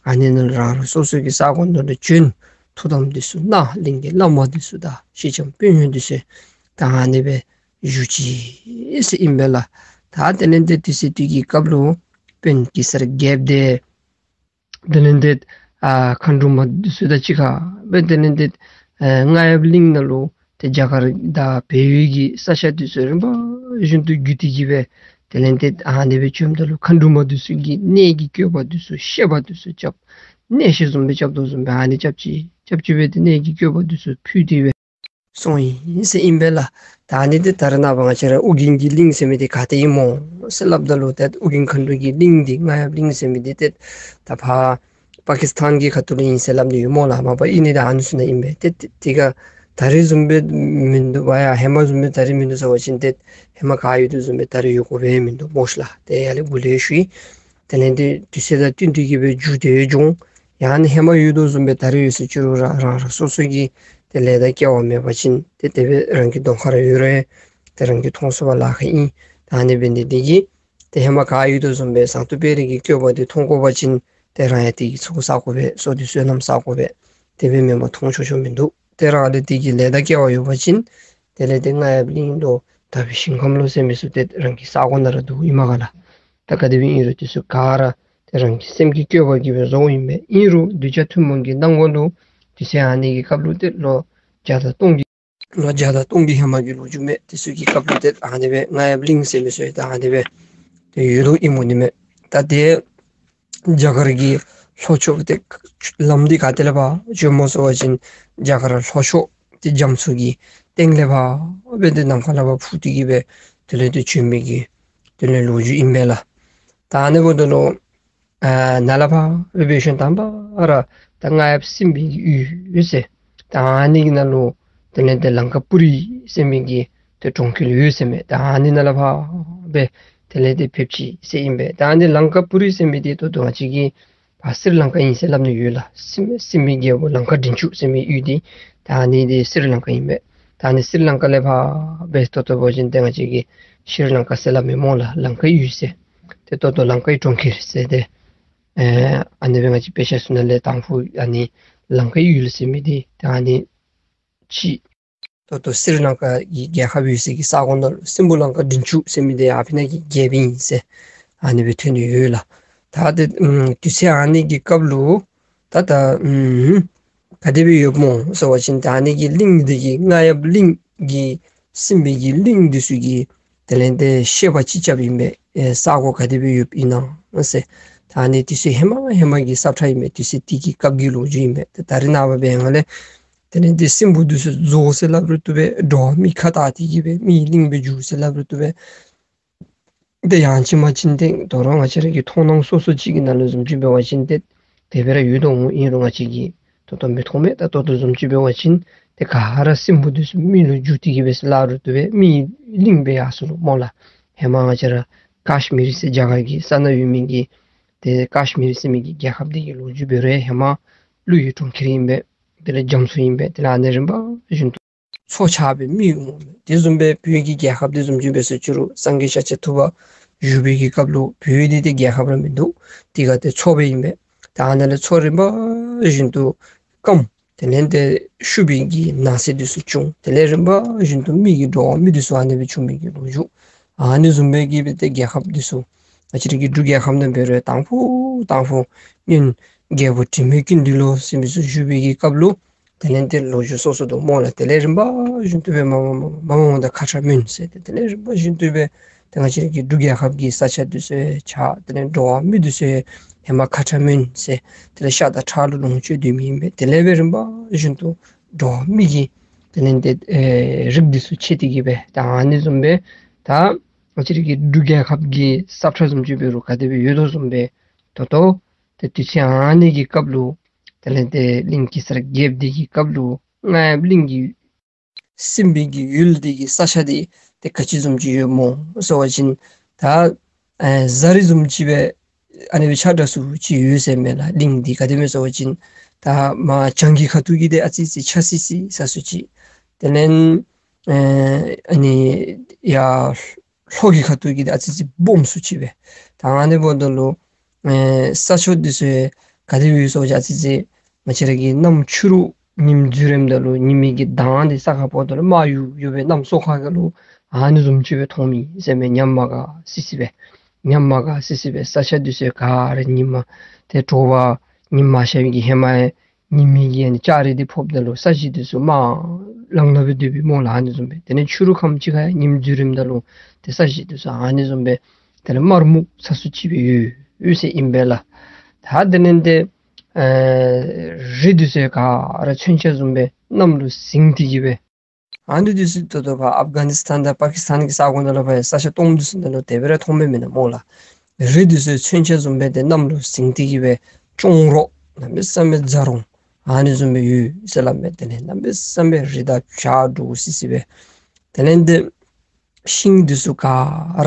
ཨ་ནི་ནང་རང་རང་སོ་སོ་གི་ས་གོ་ནང་ལུ་བྱོན། ཐུགས་དམ་འདི་ཚུ་གནང་། གླིང་གི་བླ་མ་འདི་ཚུ་དང་སེང་ལྕམ་དཔོན་གཡོག་འདི་ཚུ་ད་ཨ་ནི་སྦེ་བཞུགས་ཅི་ཟེར་ཨིན་པས་ལགས། ད་དེ་ལས་ཏེ་དུས་ཚོད་དེ་གི་སྐབས་ལུ་དཔོན་གེ་སར་རྒྱལཔོ་འདི་དེ་ལས་ཏེ་ཨ་མཁའ་འགྲོ་མ་འདི་ཚུ་དང་གཅིག་ཁར་སྦེ་དེ་ལས་ཏེ་ཨ་རྔ་ཡབ་གླིང་ནང་ལུ་ཏེ་རྒྱ་གར་དང་བལ་ཡུལ་གྱི་ས་ཆ་འདི་ཚུ་རིམ་པ་བཞིན་དུ་བརྒྱུད་དེ་གི་སྦེ་དེ་ལས་ཏེ་ཨ་ནི་སྦེ་བྱོནམ་ད་ལུ་མཁའ་འགྲོ་མ་འདི་ཚུ་གིས་གནས་ཀྱི་བཀོད་པ་འདི་ཚུ་བཤད་པ་འདི་ཚུ་རྐྱབ། གནས་བཤད་བཟུམ་སྦེ་རྐྱབ་དོ་བཟུམ་སྦེ་ཨ་ནི་རྐྱབ་ཅི་རྐྱབ་ཅི་སྦེ་ཏེ་གནས་ཀྱི་བཀོད་པ་འདི་ཚུ་ཕུལ་ཏེ་སྦེ་སོང་ཡི་ཟེར་ཨིན་པས་ལགས། ད་ཨ་ནི་འདི་ད་རེས་ནངས་པ་ང་བཅས་ར་ཨོ་རྒྱན་གྱི་གླིང་ཟེར་མི་འདི་ག་ཏེ་ཨིན་སྨོ་ཟེར་སླབ་ད་ལུ་ཏེ་ཨོ་རྒྱན་མཁའ་འགྲོ་གི་གླིང་འདི་རྔ་ཡབ་གླིང་ཟེར་མི་འདི་ཏེ་ད་ཕར་པ་ཀིས་ཐཱན་གྱི་ཁ་ཐུག་ལུ་ཨིན་ཟེར་སླབ་ནི་ཡོད་སྨོ་ལགས། མ་པ་ཨིན་ནི་ད་ཨ་ནི་ཚུ་ནང་ཨིན་པས། ཏེ་ཏེ་དེ་ཁར་ད་རེས་བཟུམ་སྦེ་མིན་འདུག་པ། ཡ་ཧེ་མ་བཟུམ་སྦེ་ད་རེས་མིན་འདུག་ཟེར་བ་ཅིན་ཏེ་ཧེ་མ་ག་ཡོད་དོ་བཟུམ་སྦེ་ད་རེས་ཡོད་དགོ་པས་མིན་འདུག་སྨོ་ཤིག་ལགས། ཏེ་ཡར་ལས་འགོ་ལས་ཞུ་ཡི། དེ་ལས་ཏེ་དུས་ཚོད་དང་བསྟུན་ཏེ་གི་སྦེ་འགྱུར་ཏེ་འགྱོ་འོང་། ཡང་ན་ཧེ་མ་ཡོད་དོ་བཟུམ་སྦེ་ད་རེས་ཡོད་ཟེར་ཅི་རུང་ར་རང་རང་སོ་སོ་གི་ཏེ་ལས་དང་སྐལ་བ་མེད་པ་ཅིན་ཏེ་དེ་སྦེ་རང་གི་གདོང་ཁར་ཡོད་རུང་ཏེ་རང་གིས་མཐོང་ཚུགས་པར་ལཱ་ཁག་ཨིན། ད་ཨ་ནི་འབད་ནི་འདི་གིས་ཏེ་ཧེ་མ་ག་ཡོད་དོ་བཟུམ་སྦེ་ཟངས་མདོག་དཔལ་རི་གི་བཀོད་པ་འདི་མཐོང་དགོ་པ་ཅིན་ཏེ་རང་ཡང་དེ་གི་ཚོགས་བསག་དགོ་པས། བསོད་བདེ་བསོད་ནམས་བསག་དགོ་པས། དེ་སྦེ་མེན་པར་མཐོང་ཆོག་ཆོག་མིན་འདུག། ཏེ་རང་ལུ་དེ་གི་ལས་དང་སྐལ་བ་ཡོད་པ་ཅིན་དེ་ལས་ཏེ་རྔ་ཡབ་གླིང་ལོ་དག་པའི་ཞིང་ཁམས་ལོ་ཟེར་མི་ཚུ་ཏེ་རང་གི་ས་གོ་ནང་ར་འདུག་ཨིན་མས་ག་ལགས། ད་ག་དེ་སྦེ་ཨིན་རུང་དེ་ཚུ་ག་ར་ཏེ་རང་གི་སེམས་ཀྱི་བཀོད་པ་གིས་སྦེ་བཟོཝ་ཨིན་པས། ཨིན་རུང་གདུལ་བྱ་ཐུན་མོང་གི་སྣང་ངོ་ལུ་དུས་ཚོད་ཨ་ནི་གི་སྐབས་ལུ་ཏེ་ལོ་བརྒྱ་དང་སྟོང་གི་ལོ་བརྒྱ་དང་སྟོང་གི་ཧེ་མ་གི་ལོ་རྒྱུས་མས། དེ་ཚུ་གི་སྐབས་ལུ་ཏེ་ཨ་ནི་སྦེ་རྔ་ཡབ་གླིང་ཟེར་མི་ཚུ་ཡང་ད་ཨ་ནི་སྦེ་ཏེ་ཡོད་དོ་ཨིན་སྨོ་ནི་མས། ད་ཏེ་རྒྱ་གར་གྱི་ལྷོ་ཕྱོགས་ཏེ་ལམ་འདི་ག་ཏེ་ལས་ཕར་བྱོནམ་སྨོ་ཟེར་བ་ཅིན་རྒྱ་གར་ལྷོ་ཕྱོགས་ཏེ་རྒྱ་མཚོ་གི་སྟེང་ལས་ཕར་སྦེ་ཏེ་ནམ་མཁའ་ལས་ཕར་འཕུར་ཏེ་གི་སྦེ་དེ་ལས་ཏེ་བྱོན་མི་གི་དེ་ལས་ལོ་རྒྱུས་ཨིན་པས་ལགས། ད་ཨ་ནི་འབདཝ་ད་ལུ་ཨ་ནཱ་ལས་ཕར་སྦེ་འབད་ཞིནམ་དང་པ་ར་ད་རྔ་ཡབ་སྲིན་པོའི་གི་ཡུལ་ཟེར་ད་ཨ་ནི་གི་ནང་ལུ་དེ་ལས་ཏེ་ལང་ཀ་པུ་རི་ཟེར་མི་གི་ཏེ་གྲོང་ཁྱེར་ཡོད་ཟེར་མས། ད་ཨ་ནི་ནང་ལས་ཕར་སྦེ་དེ་ལས་ཏེ་ཕེབས་ཅི་ཟེར་ཨིན་པས། ད་ཨ་ནི་ལང་ཀ་པུ་རི་ཟེར་མི་འདི་ད་ལྟོ་ང་བཅས་ཀྱི་ཕར་སི་རི་ལང་ཀ་ཨིན་ཟེར་སླབ་ནི་ཡོད་ལགས། སྲིན་སྲིན་པོའི་རྒྱལ་པོ་ལང་ཀ་མགྲིན་བཅུ་ཟེར་མི་ཡུལ་འདི་ད་ཨ་ནི་འདི་སི་རི་ལང་ཀ་ཨིན་པས། ད་ཨ་ནི་སི་རི་ལང་ཀ་ལས་ཕར་སྦེ་ད་ལྟོ་འབད་བ་ཅིན་ཏེ་ང་བཅས་ཀྱིས་ཤྲི་ལང་ཀ་ཟེར་སླབ་མི་སྨོ་ལགས། ལང་ཀའི་ཡུལ་ཟེར་ཏེ་ད་ལྟོ་ལང་ཀའི་གྲོང་ཁྱེར་ཟེར་ཏེ་ཨ་ཨ་ནི་སྦེ་ང་བཅས་དཔེ་ཆ་ཚུ་ནང་ལས་དང་ཕུ་ཨ་ནི་ལང་ཀའི་ཡུལ་ཟེར་མི་འདི་ད་ཨ་ནི་ཅིག་ད་ལྟོ་སི་རི་ལང་ཀ་གི་རྒྱལ་ཁབ་ཡོད་སའི་གི་ས་གོ་ནང་ལུ་སྲིན་པོ་ལང་ཀ་མགྲིན་བཅུ་ཟེར་མི་འདི་ཨ་ཕི་ནང་གི་རྒྱལཔོ་ཨིན་ཟེར་ཨ་ནི་སྦེ་ཐོན་ནི་ཡོད་ལགས། ད་ཏེ་ཨམ་དུས་ཚོད་ཨ་ནི་གི་སྐབས་ལུ་ད་ད་ཨམ་ག་དེ་སྦེ་ཡོདཔ་སྨོ་ཟེར་བ་ཅིན་ད་ཨ་ནི་གི་གླིང་འདི་གི་རྔ་ཡབ་གླིང་གི་སྲིན་པོའི་གི་གླིང་འདི་ཚུ་གི་དེ་ལས་ཏེ་བཤད་པ་ཅིག་རྐྱབ་ཨིན་པས། ཨེ་ས་གོ་ག་དེ་སྦེ་ཡོདཔ་ཨིན་ན་ཟེར། ད་ཨ་ནི་དུས་ཚོད་ཧེ་མ་ཧེ་མ་གི་ས་ཁྲ་ཨིན་པས། དུས་ཚོད་དེ་གི་སྐབས་ཀྱི་ལོ་རྒྱུས་ཨིན་པས། ད་ད་རེས་ནངས་པ་འབད་བའི་སྒང་ལས་དེ་ལས་ཏེ་སྲིན་པོ་འདི་ཚུ་རྫོགས་ཟེར་སླབ་རུང་བཏུབ་པས། འགྲོ་བ་མི་ཁ་བཏགས་ཏེ་གི་སྦེ་མི་གླིང་སྦེ་འགྱུར་ཟེར་སླབ་རུང་བཏུབ་པས། ཏེ་ཡང་ཅིན་མ་ཅིན་ཏེ་ད་རུང་ང་བཅས་ར་གི་མཐོང་སྣང་སོ་སོ་ཅིག་གི་ནང་ལུ་བཟུམ་ཅིག་འབད་བ་ཅིན་ཏེ་དེ་སྦེ་ར་ཡོད་དོ་འོང་། ཨིན་རུང་ང་བཅས་ཀྱིས་ད་ལྟོ་མི་མཐོང་མས། ད་ལྟོ་ད་བཟུམ་ཅིག་འབད་བ་ཅིན་ཏེ་ག་ར་སྲིན་པོ་འདི་ཚུ་མི་ལུ་འགྱུར་ཏེ་གི་སྦེ་ཟེར་སླབ་རུང་བཏུབ་པས། མི་གླིང་སྦེ་ཡར་སོང་ནུག་སྨོ་ལགས། ཧེ་མ་ང་བཅས་ར་ཀཱཤ་མིར་ཟེར་རྒྱ་གར་གྱི་ས་ནང་ཡོད་མི་གི་ཏེ་ཀཱཤ་མིར་ཟེར་མི་གི་རྒྱལ་ཁབ་འདི་གི་ལོ་རྒྱུས་འབད་རུང་ཧེ་མ་ཀླུ་ཡི་གྲོང་ཁྱེར་ཨིན་པས། དེ་ལས་རྒྱ་མཚོ་ཨིན་པས། དེ་ལས་ཨ་ནི་རིམ་པ་བཞིན་དུ་མཚོ་ཆགས་སྦེ་མི་འོང་མས། དེ་བཟུམ་སྦེ་བོད་ཀྱི་རྒྱལ་ཁབ་དེ་བཟུམ་ཅིག་འབད་ཟེར་ཅི་རུང་སངས་རྒྱས་ཤཱཀྱ་ཐུབ་པ་བཞུགས་པའི་གི་སྐབས་ལུ་བོད་འདི་ཏེ་རྒྱལ་ཁབ་ར་མིན་འདུག། དེ་ཁར་ཏེ་མཚོ་སྦེ་ཨིན་པས། ད་ཨ་ནཱ་ལས་མཚོ་རིམ་པ་བཞིན་དུ་སྐམ། དེ་ལས་ཏེ་ཤུག་པའི་གི་ནགས་ཚལ་འདི་ཚུ་བྱུང་། དེ་ལས་རིམ་པ་བཞིན་དུ་མི་གི་འགྲོ་བ་མི་འདི་ཚུ་ཨ་ནི་སྦེ་བྱུང་མི་གི་ལོ་རྒྱུས། ཨ་ནི་བཟུམ་སྦེ་གི་སྦེ་ཏེ་རྒྱལ་ཁབ་འདི་ཚུ་ང་བཅས་ར་གི་འབྲུག་རྒྱལ་ཁབ་ནང་འབད་རུང་དང་ཕུ་དང་ཕུ་སྔོན་རྒྱལ་པོ་དྲི་མེད་ཀུན་འདུས་ལོ་ཟེར་མི་ཚུ་བཞུགས་པའི་གི་སྐབས་ལུ་དེ་ལས་ཏེ་ལོ་རྒྱུས་སོ་སོ་འདུག་སྨོ་ལགས། དེ་ལས་རིམ་པ་བཞིན་དུ་སྦེ་མ་མ་མ་མ་མ་མ་དང་ཁ་ཁྲ་མུན་ཟེར་ཏེ་དེ་ལས་རིམ་པ་བཞིན་དུ་སྦེ་ཏེ་ང་བཅས་ར་གི་འབྲུག་རྒྱལ་ཁབ་ཀྱི་ས་ཆ་འདི་ཚུ་ཆགས། དེ་ལས་འགྲོ་བ་མི་འདི་ཚུ་ཧེ་མ་ཁ་ཁྲ་མུན་ཟེར་དེ་ལས་ཤ་དང་ཁྲག་ལུ་ལོངས་སྤྱོད་སྡོད་མི་ཨིན་པས། དེ་ལས་སྦེ་རིམ་པ་བཞིན་དུ་ འགྲོ་བ་མི་གི་དེ་ལས་ཏེ་ཨེ་རིགས་འདི་ཚུ་ཕྱེ་སྟེ་གི་སྦེ་ད་ཨ་ནི་བཟུམ་སྦེ་ད་ང་བཅས་ར་གི་འབྲུག་རྒྱལ་ཁབ་ཀྱི་ས་ཁྲ་བཟུམ་ཅིག་འབད་རུང་ག་དེ་སྦེ་ཡོད་དོ་བཟུམ་སྦེ་ད་ལྟོ་ཏེ་དུས་ཚོད་ཨ་ནི་གི་སྐབས་ལུ་དེ་ལས་ཏེ་གླིང་གེ་སར་རྒྱལཔོ་འདི་གི་སྐབས་ལུ་རྔ་ཡབ་གླིང་གི་སྲིན་པོའི་གི་ཡུལ་འདི་གི་ས་ཆ་འདི་ཏེ་ག་ཅི་བཟུམ་ཅིག་ཡོད་སྨོ་ཟེར་བ་ཅིན་ད་ཨེ་ཟ་རི་བཟུམ་ཅིག་སྦེ་ཨ་ནི་སྦེ་ཆགས་དྲགས་སུ་ཅིག་ཡོད་ཟེར་མས་ལགས། གླིང་འདི་ག་དེ་སྦེ་ཟེར་བ་ཅིན་ད་མར་བྱང་གི་ཁ་ཐུག་གི་འདི་ཨ་ཙི་ཅིག་ཆགས་སི་སི་ས་སུ་ཅིག། དེ་ལས་ཨེ་ཨ་ནི་ཡར་ལྷོ་གི་ཁ་ཐུག་གི་འདི་ཨ་ཙི་ཅིག་སྦོམ་སུ་ཅིག་སྦེ། ད་ཨ་ནི་འབདཝ་ད་ལུ་ཨེ་ས་ཕྱོགས་འདི་ཚུ་ག་དེ་སྦེ་ཡོད་ཟེར་བ་ཅིན་ཨ་ཙི་ཅིག་ང་བཅས་ར་གི་གནམ་ཕྱི་རུ་ཉིམ་འཛུལ་རནམ་ད་ལུ་ཉི་མའི་གི་མདངས་འདི་ས་ཁར་ཕོགཔ་ད་ལུ་དམར་ཡུ་ཡུ་སྦེ་གནམ་སོ་ཁ་ཁ་ལུ་ཨ་ནི་བཟུམ་ཅིག་སྦེ་མཐོང་མི་ཟེར་མས། ཉམས་མ་དགའ་སི་སི་སྦེ། ཉམས་མ་དགའ་སི་སི་སྦེ་ས་ཆ་འདི་ཚུ་ག་ར་ཉིམ་ཏེ་དྲོ་པ་ཉིམ་ཤར་བའི་གི་ཧེ་མ་ཡང་ཉི་མའི་གི་ཨ་ནི་ལྕགས་རི་འདི་ཕོགཔ་ད་ལུ་ས་གཞི་འདི་ཚུ་དམར་ལང་ལང་སྦེ་སྡོད་པས་སྨོ་ལགས། ཨ་ནི་བཟུམ་སྦེ། དེ་ལས་ཕྱི་རུ་ཁམས་ཅིག་ཁར་ཉིམ་འཛུལ་རནམ་ད་ལུ་ཏེ་ས་གཞི་འདི་ཚུ་ཨ་ནི་བཟུམ་སྦེ་དེ་ལས་དམར་སྨུག་ས་སུ་ཅིག་སྦེ་ཡོད་ཡོད་ཟེར་ཨིན་པས་ལགས། ད་དེ་ལས་ཏེ་ཨེ་རི་འདི་ཚུ་ག་ར་མཚོན་ཆ་བཟུམ་སྦེ་གནམ་ལུ་ཟིང་སྟེ་གི་སྦེ། ཨ་ནི་འདི་ཚུ་ད་ལྟོ་ཕར་ཨབ་གྷ་ནི་སི་ཐན་དང་པ་ཀི་སི་ཐན་གྱི་ས་གོ་ནང་ལུ་ཕར་ཡང་ས་ཆ་སྟོངམ་འདི་ཚུ་ནང་ལུ་དེ་སྦེ་ར་མཐོང་མི་མེན་ན་སྨོ་ལགས། རི་འདི་ཚུ་མཚོན་ཆ་བཟུམ་སྦེ་ཏེ་གནམ་ལུ་ཟིང་སྟེ་གི་སྦེ་གཅོང་རོང་གནམ་མེད་ས་མེད་རྫ་རོང་ཨ་ནི་བཟུམ་སྦེ་ཡོད་ཟེར་སླབ་མས། དེ་ལས་གནམ་མེད་ས་མེད་རི་དང་བྱག་འདྲོག་སི་སི་སྦེ། དེ་ལས་ཏེ་ཤིང་འདི་ཚུ་ག་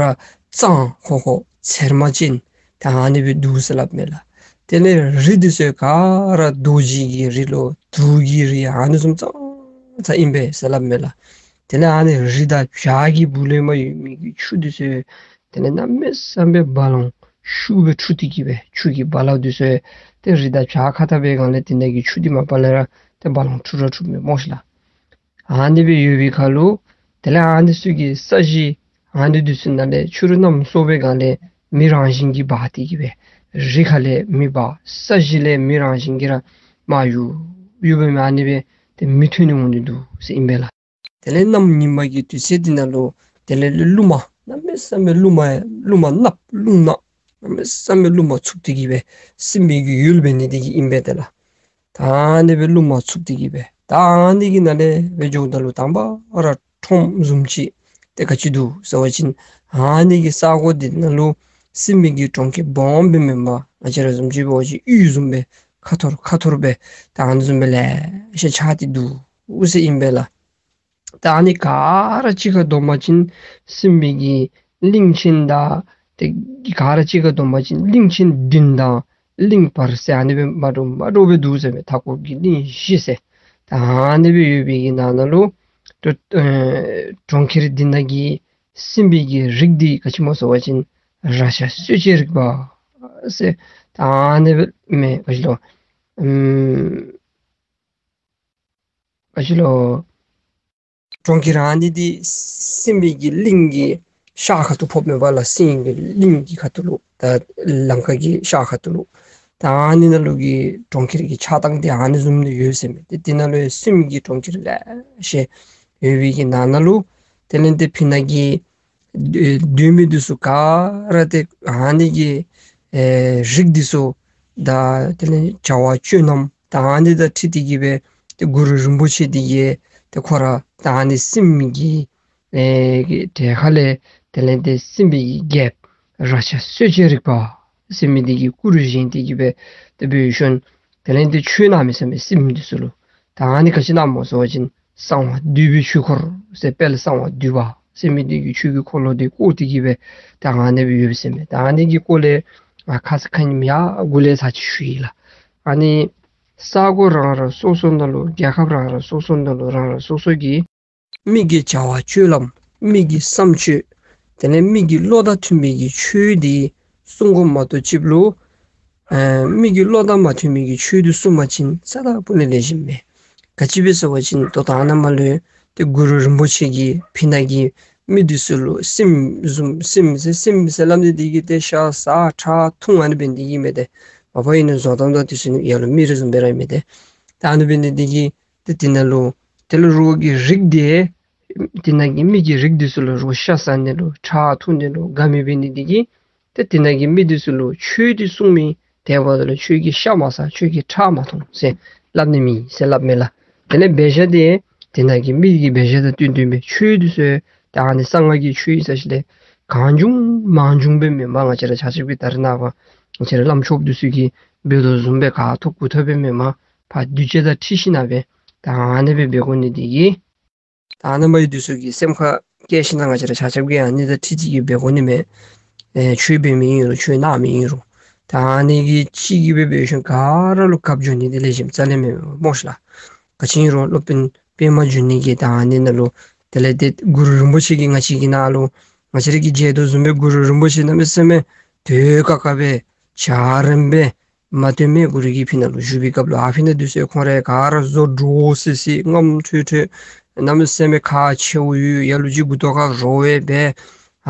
ར་གཙང་ཁོག་ཁོག་ཚེར་མ་ཅན་ད་ཨ་ནི་སྦེ་འདུག་ཟེར་སླབ་མས་ལགས། དེ་ལས་རི་འདི་ཚུ་ག་ར་རྡོ་རྗེ་གི་རི་ལོ་དུག་གི་རི་ཨ་ནི་བཟུམ་ཙང་ཙང་ཨིན་པས་ཟེར་སླབ་མས་ལགས། དེ་ལས་ཨ་ནི་རི་དང་བྱག་གི་སྦུག་ལས་མར་ཡོད་མི་གི་ཆུ་འདི་ཚུ་དེ་ལས་གནམ་མེད་ས་མེད་རྦ་ཀློང་ཤུགས་སྦེ་འཁྲུགས་ཏེ་གི་སྦེ་ཆུ་གི་རྦ་ཀློང་འདི་ཚུ་ཏེ་རི་དང་བྱག་ཁ་ཐུག་པའི་སྒང་ལས་དེ་ནང་གི་ཆུ་འདི་མ་པ་ལས་ར་ཏེ་རྦ་ཀློང་འཁྲུག་ར་འཁྲུག་མས་སྨོ་ཤིག་ལགས། ཨ་ནི་སྦེ་ཡོད་པའི་ཁར་ལུ་དེ་ལས་ཨ་ནི་ཚུ་གི་ས་གཞི་ཨ་ནི་འདི་ཚུ་ནང་ལས་ཕྱི་རུ་གནམ་སྲོ་བའི་སྒང་ལས་མེ་རང་བཞིན་གྱིས་འབར་ཏེ་གི་སྦེ་རི་ཁ་ལས་མེ་འབར་ས་གཞི་ལས་མེ་རང་བཞིན་གྱིས་ར་དམར་ཡུ་ཡུ་སྦེ་མར་ཨ་ནི་སྦེ་ཏེ་མེ་ཐོན་ནི་འོང་ནི་འདུག་ཟེར་ཨིན་པས་ལགས། དེ་ལས་གནམ་ཉིན་མ་གི་དུས་ཚོད་འདི་ནང་ལུ་དེ་ལས་རླུང་མ་གནམ་མེད་ས་མེད་རླུང་མ་རླུང་མ་ནགཔོ་རླུང་ནག་གནམ་མེད་ས་མེད་རླུང་མ་འཚུབ་སྟེ་གི་སྦེ་སྲིན་པོའི་གི་ཡུལ་འབད་ནི་འདི་གིས་ཨིན་པས་ཏེ་ལགས། ད་ཨ་ནི་སྦེ་རླུང་མ་འཚུབ་སྟེ་གི་སྦེ་ད་ཨ་ནི་གི་ནང་ལས་སྦེ་འགྱོཝ་ད་ལུ་དང་པ་ར་ཁྲོམ་བཟུམ་ཅིག་ཏེ་ག་ཅི་འདུག་ཟེར་བ་ཅིན་ཨ་ནི་གི་ས་གོ་འདི་ནང་ལུ་སྲིན་པོའི་གི་གྲོང་ཁྱེར་སྦོམ་སྦེ་མེན་པར་ང་བཅས་ར་བཟུམ་ཅིག་འབད་བ་ཅིན་གཡུས་བཟུམ་སྦེ་ཁ་འཐོར་ཁ་འཐོར་སྦེ་ད་ཨ་ནི་བཟུམ་སྦེ་ལེ་ཤ་ཆགས་ཏེ་འདུག་ཟེར་ཨིན་པས་ལགས། ད་ཨ་ནི་ག་ར་གཅིག་ཁར་བསྡོམས་པ་ཅིན་སྲིན་པོའི་གི་གླིང་ཆེན་དང་ཏེ་ག་ར་གཅིག་ཁར་བསྡོམས་པ་ཅིན་གླིང་ཆེན་བདུན་དང་གླིང་བར་ཟེར་ཨ་ནི་སྦེ་མ་འདྲཝ་མ་འདྲཝ་སྦེ་འདུག་ཟེར་མས། མཐའ་འཁོབ་ཀྱི་གླིང་བཞི་ཟེར། ད་ཨ་ནི་སྦེ་ཡོད་པའི་གི་ནང་ན་ལུ་ཏེ་ཨེ་གྲོང་ཁྱེར་འདི་ནང་གི་སྲིན་པོའི་གི་རིགས་འདི་ག་ཅི་སྨོ་ཟེར་བ་ཅིན་རཀྴ་གསོད་བྱེད་རིག་པ་ཟེར། ད་ཨ་ནི་སྦེ་མས་ག་ཅི་ལོ། ཨམ་ག་ཅི་ལོ། གྲོང་ཁྱེར་ཨ་ནི་འདི་སྲིན་པོའི་གི་གླིང་གི་ཤར་ཁ་ཐུག་ཕོགཔ་མས་པ་ལགས། སྲིན་གྱི་གླིང་གི་ཁ་ཐུག་ལུ་ད་ལམ་ཁ་གི་ཤར་ཁ་ཐུག་ལུ། ད་ཨ་ནི་ནང་ལུ་གི་གྲོང་ཁྱེར་གྱི་ཆགས་སྟངས་འདི་ཨ་ནི་བཟུམ་སྦེ་ཡོད་ཟེར་མས། ཏེ་དེ་ནང་ལུ་སྲིན་གྱི་གྲོང་ཁྱེར་ལེ་ཤ་ཡོད་པའི་གི་ནང་ན་ལུ་དེ་ལས་ཏེ་ཕི་ནང་གི་སྡོད་མི་འདི་ཚུ་ག་ར་ཏེ་ཨ་ནི་གི་ཨེ་རིགས་འདི་ཚུ་ད་དེ་ལས་བྱ་བ་སྤྱོད་ལམ་ད་ཨ་ནི་དང་འཁྲིལ་ཏེ་གི་སྦེ་ཏེ་གུ་རུ་རིན་པོ་ཆེ་འདི་གིས་ཏེ་ཁོ་ར་ད་ཨ་ནི་སྲིན་གྱི་ཨེ་གི་གྲལ་ཁ་ལས་དེ་ལས་ཏེ་སྲིན་པོའི་གི་རྒྱལཔོ་རཀྴ་གསོད་བྱེད་རིག་པ་ཟེར་མི་འདི་གི་སྐུ་རུ་བཞེངས་ཏེ་གི་སྦེ་ཏེ་འབད་ཞིནམ་དེ་ལས་ཏེ་ཆོས་གནང་མི་ཟེར་མས་སྲིན་འདི་ཚུ་ལུ། ད་ཨ་ནི་ག་ཅི་གནངམ་སྨོ་ཟེར་བ་ཅིན་གསང་བ་འདུས་པའི་ཆོས་འཁོར་ཟེར་དཔལ་གསང་བ་འདུས་པ་ཟེར་མི་འདི་གི་ཆོས་ཀྱི་འཁོར་ལོ་འདི་བསྐོར་ཏེ་གི་སྦེ་ད་ཨ་ནི་སྦེ་ཡོད་ཟེར་མས། ད་ཨ་ནི་གི་སྐོར་ལས་ང་ཁ་ཙ་ཁ་ཉིནམ་ཡར་འགོ་ལས་ཚར་ཅིག་ཞུ་ཡི་ལགས། ཨ་ནི་ས་གོ་རང་རང་སོ་སོ་ནང་ལུ་རྒྱལ་ཁབ་རང་རང་སོ་སོ་ནང་ལུ་རང་རང་སོ་སོ་གི་མི་གི་བྱ་བ་སྤྱོད་ལམ་མི་གི་བསམ་སྤྱོད་དེ་ལས་མི་གི་བློ་དང་མཐུན་པའི་གི་ཆོས་འདི་གསུང་དགོ་མ་གཏོགས་ཅིག་ལུ་ཨེ་མི་གི་བློ་དང་མ་མཐུན་མི་གི་ཆོས་འདི་གསུངས་པ་ཅིན་ས་དང་ཕུ་ནི་ལེགས་ཤོམ་མེད། ག་ཅི་སྦེ་ཟེར་བ་ཅིན་ད་ལྟོ་ཨ་ནཱ་མར་ལུ་ཏེ་གུ་རུ་རིན་པོ་ཆེ་གིས་ཕི་ནང་གི་མི་འདི་ཚུ་ལུ་སྲིནམོ་བཟུམ་སྲིནམོ་ཟེར་སྲིནམོ་ཟེར་སླབ་ནི་འདི་གིས་ཏེ་ཤ་ཟ་ཁྲག་འཐུང་ཨ་ནི་འབད་ནི་འདི་གིས་མེན་ཏེ། མ་པ་ཨིན་ན་བཟོ་ལྟ་དང་འདི་ཚུ་ནི་ཡར་ལུ་མི་རེ་བཟུམ་སྦེ་ར་མེན་ཏེ། ད་ཨ་ནི་འབད་ནི་འདི་གིས་ཏེ་དེ་ནང་ལུ་དེ་ལུ་རོགས་ཀྱི་རིགས་འདི་དེ་ནང་གི་མི་གི་རིགས་འདི་ཚུ་ལུ་རོགས་ཤ་ཟ་ནི་ལུ་ཁྲག་འཐུང་ནི་ལུ་དགའ་མི་འབད་ནི་འདི་གིས་ཏེ་དེ་ནང་གི་མི་འདི་ཚུ་ལུ་ཆོས་འདི་གསུང་མི་དེ་འབདཝ་ད་ལུ་ཁྱོད་ཀྱིས་ཤ་མ་ཟ་ཁྱོད་ཀྱིས་ཁྲག་མ་འཐུང་ཟེར་སླབ་ནི་མེད་ཟེར་སླབ་མས་ལགས། དེ་ལས་འབད་བཞག་དེ་དེ་ནང་གི་མི་གི་འབད་བཞག་དང་བསྟུན་བསྟུན་སྦེ་ཆོས་འདི་ཚུ་ད་ཨ་ནི་གསང་སྔགས་ཀྱི་ཆོས་ཨིན་ས་ཅིག་ལས་གང་བྱུང་མང་བྱུང་སྦེ་མེན་པར་ང་བཅས་ར་ཆ་ཁྱབ་ཀྱིས་ད་རེས་ནངས་པ་ང་བཅས་ར་བླམ་ཆོསཔ་འདི་ཚུ་གིས་འབད་དོ་བཟུམ་སྦེ་ག་ཐོབ་གུ་ཐོབ་སྦེ་མེན་པར་ཕར་གདུལ་བྱ་དང་འཁྲིལ་ཞིནམ་སྦེ་ད་ཨ་ནི་སྦེ་འབད་དགོ་ནི་འདི་གིས་ད་ཨ་ནི་མ་ཡུལ་འདི་ཚུ་གི་སེམས་ཁར་བསྐྱེད་ཞིནམ་ང་བཅས་ར་ཆ་ཁྱབ་ཀྱིས་ཨ་ནི་དང་འཁྲིལ་ཏེ་གིས་འབད་དགོ་ནི་མས། ཨེ་ཆོས་འབད་མི་ཨིན་རུང་ཆོས་གནང་མི་ཨིན་རུང་ད་ཨ་ནི་གི་ཅིག་གིས་སྦེ་འབད་ཞིནམ་ག་ར་ལུ་གབ་འགྱོ་ནི་འདི་ལེགས་ཤོམ་རྩ་ལས་མེད་སྨོ་ཤ་ལགས། ག་ཅི་ཨིན་རུང་སློབ་དཔོན་པདྨ་འབྱུང་གནས་ཀྱིས་ད་ཨ་ནི་ནང་ལུ་དེ་ལས་ཏེ་གུ་རུ་རིན་པོ་ཆེ་གིས་ང་བཅས་ཀྱི་ནང་ལུ་ང་བཅས་ར་གིས་མཇལ་དོ་བཟུམ་སྦེ་གུ་རུ་རིན་པོ་ཆེ་གནམ་མེད་ས་མེད་དུས་ཀ་ཁ་སྦེ་འཇའ་རིསམོ་སྦེ་མ་སྟོན་མེད་གུ་རུ་གི་ཕི་ནང་ལུ་བཞུགས་པའི་སྐབས་ལུ་ཨ་ཕི་ནང་འདི་ཚུ་ཁོང་ར་ག་ར་བཟོ་འདྲོག་སི་སི་རྔམ་ཁྲོས་ཁྲོས་གནམ་མེད་ས་མེད་ཁག་ཆེཝ་ཡོད། ལ་ལུ་ཅིག་མགུ་ཏོ་ཁར་རོ་བས་སྦེ་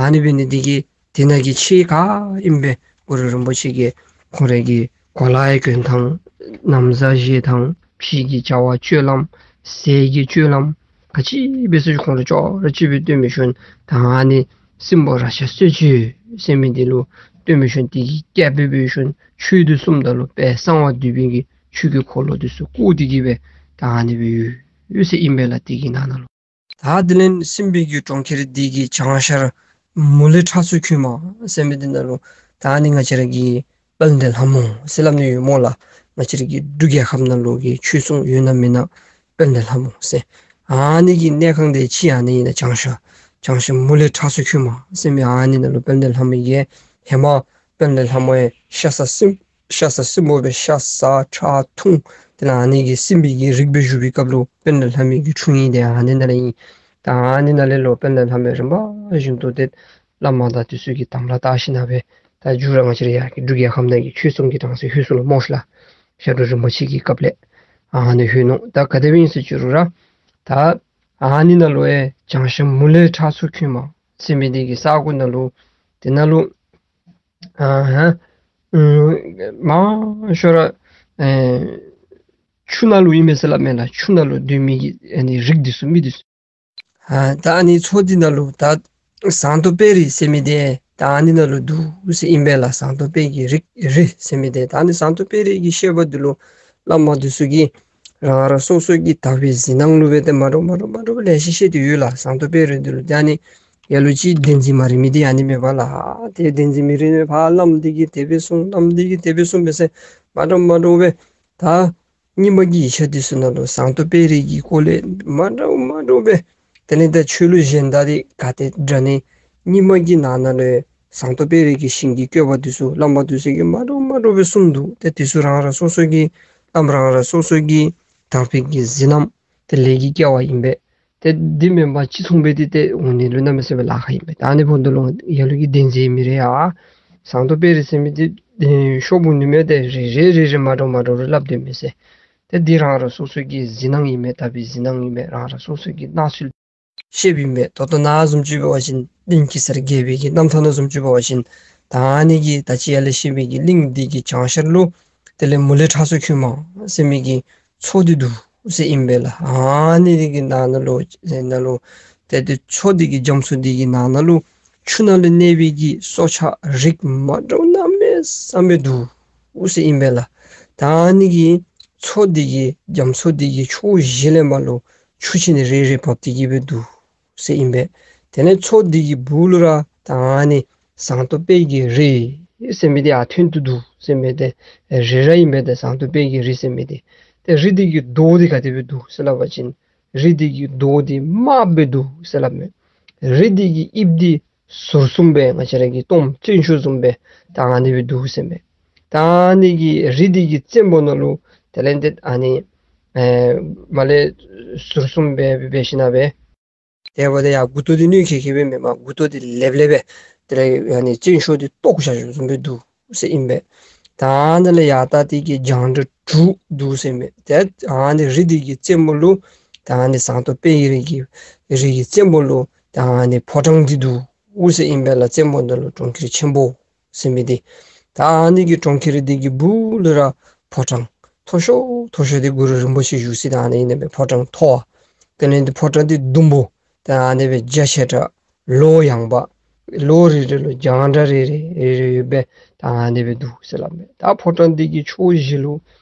ཨ་ནི་འབད་ནི་འདི་གིས་དེ་ནང་གི་ཆེ་ཁག་ཨིན་པས། གུ་རུ་རིན་པོ་ཆེ་གིས་ཁོང་ར་གི་གོ་ལའི་གྱོན་ཐངས་ན་བཟའ་བཞེས་ཐངས་ཕྱི་གི་བྱ་བ་སྤྱོད་ལམ་ཟས་ཀྱི་སྤྱོད་ལམ་ག་ཅི་འབད་ས་ཅིག་ཁོང་ར་ཅོག་ར་ཅིག་སྦེ་སྟོན་འབད་ཞིནམ་ད་ཨ་ནི་སྲིན་པོ་རཀྴ་གསོད་བྱེད་ཟེར་མི་འདི་ལུ་སྟོན་འབད་ཞིནམ་དེ་གི་སྐྱབས་སྦེ་འབད་ཞིནམ་ཆོས་འདི་གསུངམ་ད་ལུ་དཔལ་གསང་བ་འདུས་པའི་གི་ཆོས་ཀྱི་འཁོར་ལོ་འདི་ཚུ་བསྐོར་ཏེ་གིས་སྦེ་ད་ཨ་ནི་སྦེ་ཡོད་ཡོད་ཟེར་ཨིན་པས་ལགས། དེ་གི་ནང་ན་ལུ་ད་དེ་ལས་སྲིན་པོའི་གི་གྲོང་ཁྱེར་འདི་གི་བྱང་ཤར་མུ་ལེ་ཁྲག་མཚོ་ཁོལ་མ་ཟེར་མི་འདི་ནང་ལུ་ད་ཨ་ནི་ང་བཅས་ར་གི་དཔལ་ལྡན་ལྷ་མོ་ཟེར་སླབ་ནི་ཡོད་སྨོ་ལགས། ང་བཅས་ར་གི་འབྲུག་རྒྱལ་ཁབ་ནང་ལུ་གི་ཆོས་སྲུང་ཡོད་ན་མེད་ན་དཔལ་ལྡན་ལྷ་མོ་ཟེར། ཨ་ནི་གི་གནས་ཁང་འདི་ཅིག་ཨ་ནི་ཨིན་ན་བྱང་ཤར་བྱང་ཤར་མུ་ལེ་ཁྲག་མཚོ་ཁོལ་མ་ཟེར་མི་ཨ་ནི་ནང་ལུ་དཔལ་ལྡན་ལྷ་མོ་ཡོད། ཧེ་མ་དཔལ་ལྡན་ལྷ་མོ་ཡང་ཤ་ཟ་སྲིན་ཤ་ཟ་སྲིན་པོ་སྦེ་ཤ་ཟ་ཁྲག་འཐུང་དེ་ལས་ཨ་ནི་གི་སྲིན་པོའི་གི་རིགས་སྦེ་བཞུགས་པའི་སྐབས་ལུ་དཔལ་ལྡན་ལྷ་མོའི་གི་འཁྲུངས་ཡུལ་འདི་ཨ་ནི་ནང་ལས་ཨིན། ད་ཨ་ནི་ནང་ལས་ལུ་དཔལ་ལྡན་ལྷ་མོ་རིམ་པ་བཞིན་དུ་ཏེ་བླ་མ་དང་དེ་ཚུ་གི་དམ་ལ་བཏགས་ཞིནམ་སྦེ་ད་མཇུག་ར་ང་བཅས་ར་ཡར་གྱི་འབྲུག་རྒྱལ་ཁབ་ནང་གི་ཆོས་སྲུང་གི་གྲངས་སུ་ལྷོད་སོང་ལོ་སྨོ་ཤ་ལགས། ཞབས་དྲུང་རིན་པོ་ཆེ་གི་སྐབས་ལས་ཨ་ནི་ལྷོད་ནུག། ད་ག་དེ་སྦེ་ཨིན་ཟེར་ཞུ་རུང་ར་ད་ཨ་ནི་ནང་ལུ་ཡང་བྱང་ཤར་མུ་ལེ་ཁྲག་མཚོ་ཁོལ་མ་ཟེར་མི་འདི་གི་ས་གོ་ནང་ལུ་དེ་ནང་ལུ་ཨ་ཧ་ཨུམ་མང་ཤོས་ར་ཨེ་ཆུ་ནང་ལུ་ཨིན་མས་ཟེར་སླབ་མས་ལགས། ཆུ་ནང་ལུ་སྡོད་མི་གི་ཨ་ནི་རིགས་འདི་ཚུ་མི་འདི་ཚུ། ཨ་ད་ཨ་ནི་མཚོ་འདི་ནང་ལུ་ད་ཟངས་མདོག་དཔལ་རི་ཟེར་མི་འདི་ད་ཨ་ནི་ནང་ལུ་འདུག་ཟེར་ཨིན་པས་ལགས། ཟངས་མདོག་དཔལ་གྱི་རི་རི་ཟེར་མི་འདི་ད་ཨ་ནི་ཟངས་མདོག་དཔལ་རི་གི་བཤད་པ་འདི་ལུ་བླ་མ་འདི་ཚུ་གིས་རང་རང་སོ་སོ་གི་དག་པའི་གཟིགས་སྣང་ལུ་སྦེ་ཏེ་མ་འདྲཝ་མ་འདྲཝ་མ་འདྲཝ་ལེ་ཤ་བཤད་དེ་ཡོད་ལགས། ཟངས་མདོག་དཔལ་རི་འདི་ལུ་ད་ཨ་ནི་ལ་ལུ་ཅིག་བདེན་འཛིན་མ་རིག་མི་འདི་ཨ་ནི་མེན་པ་ལགས། ཏེ་བདེན་འཛིན་མི་རིག་མི་ཕར་བླམ་འདི་གིས་དེ་སྦེ་གསུངས་བླམ་འདི་གིས་དེ་སྦེ་གསུངས་སྦེ་ཟེར་མ་འདྲཝ་མ་འདྲཝ་སྦེ་ད་རྙིང་མ་གི་ཡིག་ཆ་འདི་ཚུ་ནང་ལུ་ཟངས་མདོག་དཔལ་རི་གི་སྐོར་ལས་མ་འདྲཝ་མ་འདྲཝ་སྦེ་དེ་ལས་ད་ཆོས་ལུགས་གཞན་དག་འདི་ག་ཏེ་འདྲ་ནི་རྙིང་མ་གི་ནང་ན་ལུ་ཟངས་མདོག་དཔལ་རི་གི་ཞིང་གི་བཀོད་པ་འདི་ཚུ་བླ་མ་འདི་ཚུ་གིས་མ་འདྲཝ་མ་འདྲཝ་སྦེ་གསུངས་འདུག། ཏེ་འདི་ཚུ་རང་རང་སོ་སོ་གི་བླམ་རང་རང་སོ་སོ་གི་དག་པའི་གི་གཟིགས་རྣམ་ཏེ་ལས་ཀྱི་སྐལ་བ་ཨིན་པས། ཏེ་འདི་མེན་པར་ཅིག་མཚུངས་པའི་འདི་ཏེ་འོང་ནི་ལུ་གནམ་མེད་ས་མེད་ལཱ་ཁག་ཨིན་པས། ད་ཨ་ནི་འབདཝ་ད་ལུ་ལ་ལུ་གིས་བདེན་འཛིན་མི་རེ་ཡ་ཟངས་མདོག་དཔལ་རི་ཟེར་མི་འདི་ཨེ་ཤོབ་འོང་ནི་མས། ཏེ་རེ་རེ་རེ་རེ་མ་འདྲཝ་མ་འདྲཝ་རེ་སླབ་སྡོད་མི་ཟེར། ཏེ་འདི་རང་རང་སོ་སོ་གི་གཟིགས་སྣང་ཨིན་མས། དག་པའི་གཟིགས་སྣང་ཨིན་མས། རང་རང་སོ་སོ་གི་སྣང་ཚུལ་བཤདཔ་ཨིན་པས། ད་ལྟོ་ནཱ་བཟུམ་ཅིག་འབད་བ་ཅིན་གླིང་གེ་སར་རྒྱལ་པོའི་གི་རྣམ་ཐར་ནང་བཟུམ་ཅིག་འབད་བ་ཅིན་ད་ཨ་ནི་གི་ད་ཅི་ཡར་ལས་བཤད་པའི་གི་གླིང་འདི་གི་བྱང་ཤར་ལུ་དེ་ལས་མུ་ལེ་ཁྲག་མཚོ་ཁོལ་མ་ཟེར་མི་གི་མཚོ་འདི་འདུག་ཟེར་ཨིན་པས་ལགས། ཨ་ནི་འདི་གི་ནང་ན་ལུ་ནང་ལུ་ཏེ་འདི་མཚོ་འདི་གི་རྒྱ་མཚོ་འདི་གི་ནང་ན་ལུ་ཆུ་ནང་ལུ་གནས་པའི་གི་སྲོག་ཆགས་རིགས་མ་འདྲཝ་གནམ་མེད་ས་མེད་འདུག་ཟེར་ཨིན་པས་ལགས། ད་ཨ་ནི་གི་མཚོ་འདི་གི་རྒྱ་མཚོ་འདི་གི་ཕྱོགས་བཞི་ལས་མར་ལུ་ཆུ་ཆེན་རེ་རེ་བབས་ཏེ་གི་སྦེ་འདུག་ཟེར་ཨིན་པས། དེ་ལས་མཚོ་འདི་གི་སྦུག་ལུ་ར་ད་ཨ་ནི་ཟངས་མདོག་དཔལ་གྱི་རི་ཟེར་མི་འདི་ཡར་ཐོན་ཏེ་འདུག་ཟེར་མི་འདི་རི་ར་ཨིན་པས། ཏེ་ཟངས་མདོག་དཔལ་གྱི་རི་ཟེར་མི་འདི་ཏེ་རི་འདི་གི་མདོག་འདི་ག་དེ་སྦེ་འདུག་ཟེར་སླབ་པ་ཅིན་རི་འདི་གི་མདོག་འདི་དམརཔོ་སྦེ་འདུག་ཟེར་སླབ་མས། རི་འདི་གི་དབྱིབས་འདི་ཟུར་གསུམ་སྦེ་ང་བཅས་ར་གི་སྟོངམ་ཅན་ཤོས་བཟུམ་སྦེ་ད་ཨ་ནི་སྦེ་འདུག་ཟེར་མས། ད་ཨ་ནི་གི་རི་འདི་གི་རྩེ་མོ་ནང་ལུ་དེ་ལས་ཏེ་ཨ་ནི་ཨེ་མར་ལས་ཟུར་གསུམ་སྦེ་འབད་ཞིནམ་སྦེ་དེ་འབདཝ་ད་ཡར་མགུ་ཏོ་འདི་གནོན་ཁེ་ཁེ་སྦེ་མེན་པར་མགུ་ཏོ་འདི་ལེབ་ལེབ་སྦེ་དེ་ལས་ཨ་ནི་ཅན་ཤོས་འདི་བཏོག་བཞག་བཞགཔ་བཟུམ་སྦེ་འདུག་ཟེར་ཨིན་པས། ད་ཨ་ནི་ལས་ཡར་ལྟ་སྟེ་གི་རྒྱང་གྲགས་དྲུག་འདུག་ཟེར་མས། ཏེ་ཨ་ནི་རི་འདི་གི་རྩེ་མོ་ལུ་ད་ཨ་ནི་ཟངས་མདོག་དཔལ་གྱི་རི་གི་རི་གི་རྩེ་མོ་ལུ་ད་ཨ་ནི་ཕོ་བྲང་འདི་འདུག་ཟེར་ཨིན་པས་ལགས། རྩེ་མོ་འདི་ལུ་གྲོང་ཁྱེར་ཆེན་པོ་ཟེར་མི་འདི། ད་ཨ་ནི་གི་གྲོང་ཁྱེར་འདི་གི་སྦུག་ལུ་ར་ཕོ་བྲང་མཐོ་ཤོས་མཐོ་ཤོས་འདི་གུ་རུ་རིན་པོ་ཆེ་བཞུགས་ས་ད་ཨ་ནི་ཨིན་མས། ཕོ་བྲང་མཐོ་བ། དེ་ལས་འདི་ཕོ་བྲང་འདི་ཟླུམ་པོ་ད་ཨ་ནི་སྦེ་རྒྱ་ཆེ་དྲགས་ལོགས་ཡངས་པ་ལོགས་རེ་རེ་ལུ་རྒྱང་གྲགས་རེ་རེ་རེ་རེ་ཡོད་པའི་ད་ཨ་ནི་སྦེ་འདུག་ཟེར་སླབ་མས། ད་ཕོ་བྲང་འདི་གི་ཕྱོགས་བཞི་ལུ་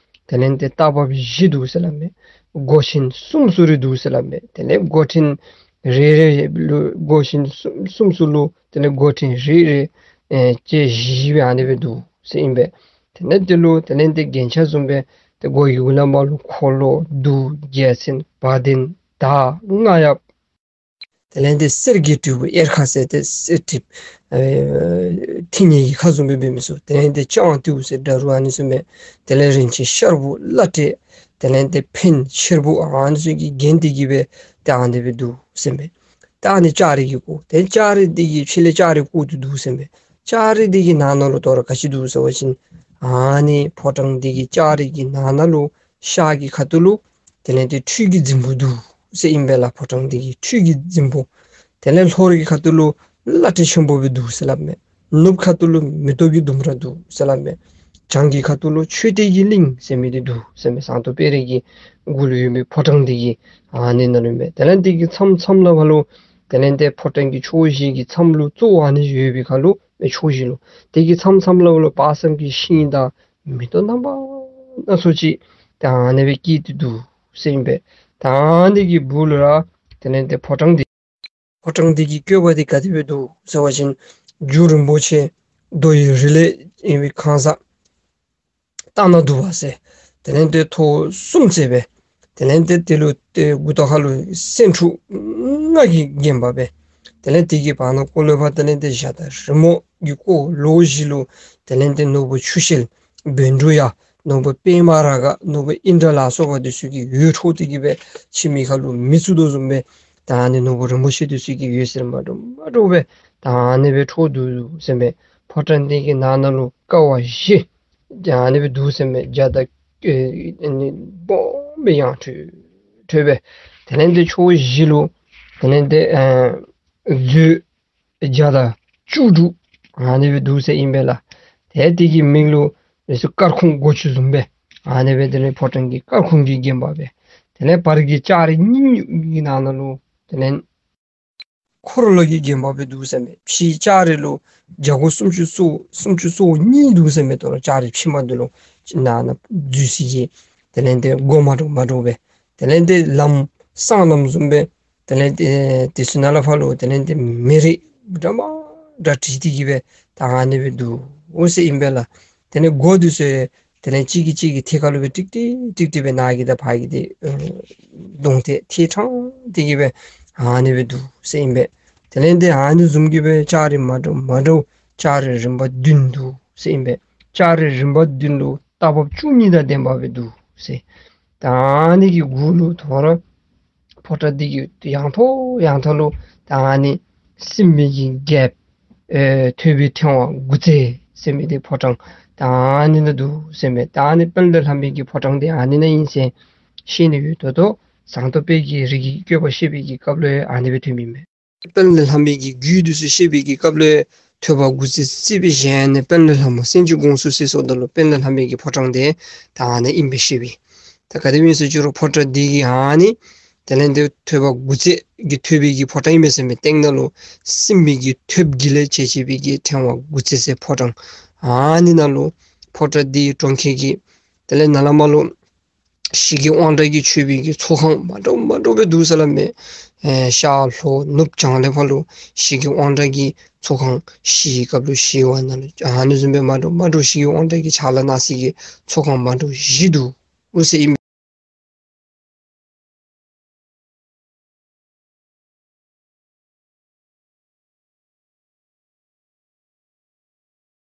དེ་ལས་འདི་རྟ་བབས་བཞི་འདུག་ཟེར་སླབ་མས། སྒོ་ཆེན་གསུམ་ཚུ་རེ་འདུག་ཟེར་སླབ་མས། དེ་ལས་སྒོ་ཆེན་རེ་རེ་ལུ་སྒོ་ཆེན་གསུམ་གསུམ་ཚུ་ལུ་དེ་ལས་སྒོ་ཆེན་རེ་རེ་ཨེ་ལྕགས་བཞི་སྦེ་ཨ་ནི་སྦེ་འདུག་ཟེར་ཨིན་པས། དེ་ལས་དེ་ལུ་དེ་ལས་དེ་རྒྱན་ཆ་བཟུམ་སྦེ་དེ་སྒོ་གི་གུ་ལས་མར་ལུ་འཁོར་ལོ་གདུགས་རྒྱལ་མཚན་བ་དན་དར་རྔ་ཡབ། དེ་ལས་དེ་གསེར་གྱི་དྲིལ་བུ་གཡེར་ཁ་ཟེར་ཏེ་གསེར་དྲིལ་ཨེ་མཐིང་ནག་གི་ཁ་བཟུམ་སྦེ་འབད་མི་ཚུ། དེ་ལས་དེ་ལྕང་ཏེའུ་ཟེར་འདྲ་རུང་ཨ་ནི་བཟུམ་སྦེ། དེ་ལས་རིན་ཆེན་ཤར་བུ་བླ་བྲེ། དེ་ལས་དེ་འཕན་ཤེར་བུ་ཨ་ནི་ཚུ་གིས་བརྒྱན་ཏེ་གི་སྦེ་ད་ཨ་ནི་སྦེ་འདུག་ཟེར་མས། ད་ཨ་ནི་ལྕགས་རི་གིས་བསྐོར། དེ་ལྕགས་རི་འདི་གི་ཕྱི་ལས་ལྕགས་རི་བསྐོར་ཏེ་འདུག་ཟེར་མས། ལྕགས་རི་འདི་གི་ནང་ན་ལུ་དོ་རུང་ག་ཅི་འདུག་ཟེར་བ་ཅིན་ཨ་ནི་ཕོ་བྲང་འདི་གི་ལྕགས་རི་གི་ནང་ན་ལུ་ཤར་གྱི་ཁ་ཐུག་ལུ་དེ་ལས་དེ་ཁྲུས་ཀྱི་རྫིང་བུ་འདུག་ཟེར་ཨིན་པས་ལགས། ཕོ་བྲང་འདི་གི་ཁྲུས་ཀྱི་རྫིང་བུ། དེ་ལས་ལྷོ་རི་གི་ཁ་ཐུག་ལུ་བླ་བྲེ་ཆེན་པོ་སྦེ་འདུག་ཟེར་སླབ་མས། ནུབ་ཁ་ཐུག་ལུ་མེ་ཏོག་གི་ལྡུམ་ར་འདུག་ཟེར་སླབ་མས། བྱང་གི་ཁ་ཐུག་ལུ་མཆོད་རྟེན་གྱི་གླིང་ཟེར་མི་འདི་འདུག་ཟེར་མས། ཟངས་མདོག་དཔལ་རི་གི་གུ་ལུ་ཡོད་མི་ཕོ་བྲང་འདི་གི་ཨ་ནི་ནང་ལུ་མས། དེ་ལས་འདི་གི་མཚམས་མཚམས་ལ་ཕར་ལུ་དེ་ལས་དེ་ཕོ་བྲང་གི་ཕྱོགས་བཞི་གི་མཚམས་ལུ་གཙོ་བོ་ཨ་ནི་ཡོད་པའི་ཁར་ལུ་མས། ཕྱོགས་བཞི་ལུ་དེ་གི་མཚམས་མཚམས་ལ་ཕར་ལུ་དཔག་བསམ་གྱི་ཤིང་དང་མེ་ཏོག་རྣམ་པ་སྣ་ཚོགས་ཅིག་ད་ཨ་ནི་སྦེ་སྐྱེས་ཏེ་འདུག་ཟེར་ཨིན་པས། ད་ཨ་ནི་གི་སྦུག་ལུ་ར་དེ་ལས་དེ་ཕོ་བྲང་འདི་ཕོ་བྲང་འདི་གི་བཀོད་པ་འདི་ག་དེ་སྦེ་འདུག་ཟེར་བ་ཅིན་རྒྱུ་རིན་པོ་ཆེ་རྡོ་ཡི་རི་ལས་ཨིན་པའི་ཁང་བཟང་སྟག་ནག་འདུ་བ་ཟེར། དེ་ལས་དེ་ཐོག་གསུམ་བརྩེགས་སྦེ། དེ་ལས་དེ་དེ་ལུ་དེ་མགུ་ཏོ་ཁ་ལུ་སེང་ཕྲུག་ལྔ་གིས་བརྒྱན་པ་སྦེ། དེ་ལས་དེ་གི་བར་ན་སྐོར་ལུ་ཕར་དེ་ལས་དེ་བཞག་དང་རི་མོ་གི་སྐོར་ལོགས་བཞི་ལུ་དེ་ལས་དེ་ནོར་བུ་ཆུ་ཤེལ་བཻ་ཌཱུརྱ། ནོར་བུ་པདྨ་རཱ་ག། ནོར་བུ་ཨིནྡྲ་ལ་སོགས་པ་འདི་ཚུ་གིས་འོད་འཕྲོ་སྟེ་གི་སྦེ་ཕྱི་མི་ཁ་ལུ་མེ་བཙུགས་དོ་བཟུམ་སྦེ་ད་ཨ་ནི་ནོར་བུ་རིན་པོ་ཆེ་འདི་ཚུ་གིས་འོད་ཟེར་མ་འདྲཝ་མ་འདྲཝ་སྦེ་ད་ཨ་ནི་སྦེ་འཕྲོ་འདུག་ཟེར་མས། ཕོ་བྲང་འདི་གི་ནང་ན་ལུ་ཀ་བ་བཞི་ཨ་ནི་སྦེ་འདུག་ཟེར་མས། རྒྱ་དང་ཨེ་ཨ་ནི་སྦོམ་སྦེ་ཡང་ཁྲོད་ཁྲོད་སྦེ། དེ་ལས་དེ་ཕྱོགས་བཞི་ལུ་དེ་ལས་དེ་ཨེ་མཛོད་བརྒྱ་དང་བཅུ་དྲུག་ཨ་ནི་སྦེ་འདུག་ཟེར་ཨིན་པས་ལགས། དེ་དེ་གི་མིང་ལུ་རེ་ཟུང་སྐར་ཁུང་སྒོ་ཅུང་བཟུམ་སྦེ་ཨ་ནི་སྦེ་དེ་ལས་ཕོ་བྲང་གི་སྐར་ཁུང་གིས་བརྒྱན་པ་སྦེ། དེ་ལས་བར་གྱི་ལྕགས་རི་གཉིས་ཀྱི་ནང་ན་ལུ་དེ་ལས་འཁོར་ལོ་གིས་བརྒྱན་པ་སྦེ་འདུག་ཟེར་མས། ཕྱི་ལྕགས་རི་ལུ་རྒྱ་སྒོ་སུམ་ཅུ་སོ་སུམ་ཅུ་སོ་གཉིས་འདུག་ཟེར་མས། དོ་རུང་ལྕགས་རི་ཕྱི་མ་འདི་ལུ་ནང་ན་འཛུལ་ས་གི་དེ་ལས་དེ་སྒོ་མ་འདྲཝ་མ་འདྲཝ་སྦེ། དེ་ལས་དེ་ལམ་སྲང་ལམ་བཟུམ་སྦེ། དེ་ལས་དེ་དེ་ཚུ་ནང་ལས་ཕར་ལུ་དེ་ལས་དེ་མེ་རི་འདྲ་མ་འདྲ་བྲིས་ཏེ་གི་སྦེ་ད་ཨ་ནི་སྦེ་འདུག་ཟེར་ཨིན་པས་ལགས། དེ་ལས་སྒོ་འདི་ཚུ་དེ་ལས་གཅིག་གིས་གཅིག་གི་ཐད་ཁ་ལུ་སྦེ་ཀྲིག་ཀྲི་ཀྲིག་ཀྲི་སྦེ་ནང་གི་དང་ཕར་གྱི་དེ་ཨེ་གདོང་ཐད་ཐད་ཕྲང་སྟེ་གི་སྦེ་ཨ་ནི་སྦེ་འདུག་ཟེར་ཨིན་པས། དེ་ལས་དེ་ཨ་ནི་བཟུམ་གྱི་སྦེ་ལྕགས་རི་མ་འདྲཝ་མ་འདྲཝ་ལྕགས་རི་རིམ་པ་བདུན་འདུག་ཟེར་ཨིན་པས། ལྕགས་རི་རིམ་པ་བདུན་ལུ་རྟ་བབས་བཅུ་གཉིས་དང་ལྡན་པ་སྦེ་འདུག་ཟེར། ད་ཨ་ནི་གི་གུ་ལུ་དོ་རུང་ཕོ་བྲང་འདི་གི་ཡང་ཐོག་ཡང་ཐོག་ལུ་ད་ཨ་ནི་སྲིན་པོའི་གི་རྒྱལཔོ་ཨེ་ཐོད་པའི་ཕྲེང་བ་དགུ་རྩེ་ཟེར་མི་འདི་ཕོ་བྲང་ད་ཨ་ནི་ནང་འདུག་ཟེར་མས། ད་ཨ་ནི་དཔལ་ལྡན་ལྷ་མོའི་གི་ཕོ་བྲང་འདི་ཨ་ནི་ནང་ཨིན་ཟེར་བཤད་ནི་ཡོད་དོ་དོ། ཟངས་མདོག་དཔལ་གྱི་རི་གི་བཀོད་པ་བཤད་པའི་གི་སྐབས་ལུ་ཨ་ནི་སྦེ་ཐོན་མི་མས། དཔལ་ལྡན་ལྷ་མོའི་གི་རྒྱུད་འདི་ཚུ་བཤད་པའི་གི་སྐབས་ལུ་ཐོད་པ་དགུ་རྩེ་རྩེ་བའི་ཞལ་ནས་དཔལ་ལྡན་ལྷ་མོ་སེང་ཆེན་དགོངས་སུ་གསལ་སོངམ་ད་ལུ་དཔལ་ལྡན་ལྷ་མོའི་གི་ཕོ་བྲང་འདི་ད་ཨ་ནི་ཨིན་པས་ཞུ་ནི། ད་ག་དེམ་ཅིག་རུང་ཕོ་བྲང་འདི་གི་ཨ་ནི་དེ་ལས་དེ་ཐོད་པ་དགུ་རྩེ་གི་ཐོད་པའི་གི་ཕོ་བྲང་ཨིན་མས་ཟེར་མས། སྟེང་ན་ལུ་སྲིན་པོའི་གི་ཐོད་ཀྱི་ལས་བྱས་བྱས་པའི་གི་ཕྲེང་བ་དགུ་རྩེ་ཟེར་ཕོ་བྲང་ཨ་ནི་ནང་ལུ་ཕོ་བྲང་འདི་གྲོང་ཁྱེར་གྱི་དེ་ལས་ནང་ལས་མར་ལུ་ཞི་རྒྱས་དབང་དྲག་གིས་མཆོད་པའི་གི་ཚོགས་ཁང་མ་འདྲཝ་མ་འདྲཝ་སྦེ་འདུག་ཟེར་སླབ་མས། ཨེ་ཤར་ལྷོ་ནུབ་བྱང་ལས་ཕར་ལུ་ཞི་རྒྱས་དབང་དྲག་གི་ཚོགས་ཁང་ཞི་བའི་སྐབས་ལུ་ཞི་བ་ནང་ལུ་ཨ་ནི་བཟུམ་སྦེ་མ་འདྲཝ་མ་འདྲཝ་ཞི་རྒྱས་དབང་དྲག་གི་ཕྱག་ལཱ་གནང་ས་གི་ཚོགས་ཁང་མ་འདྲཝ་བཞི་འདུག་ཟེར་ཨིན།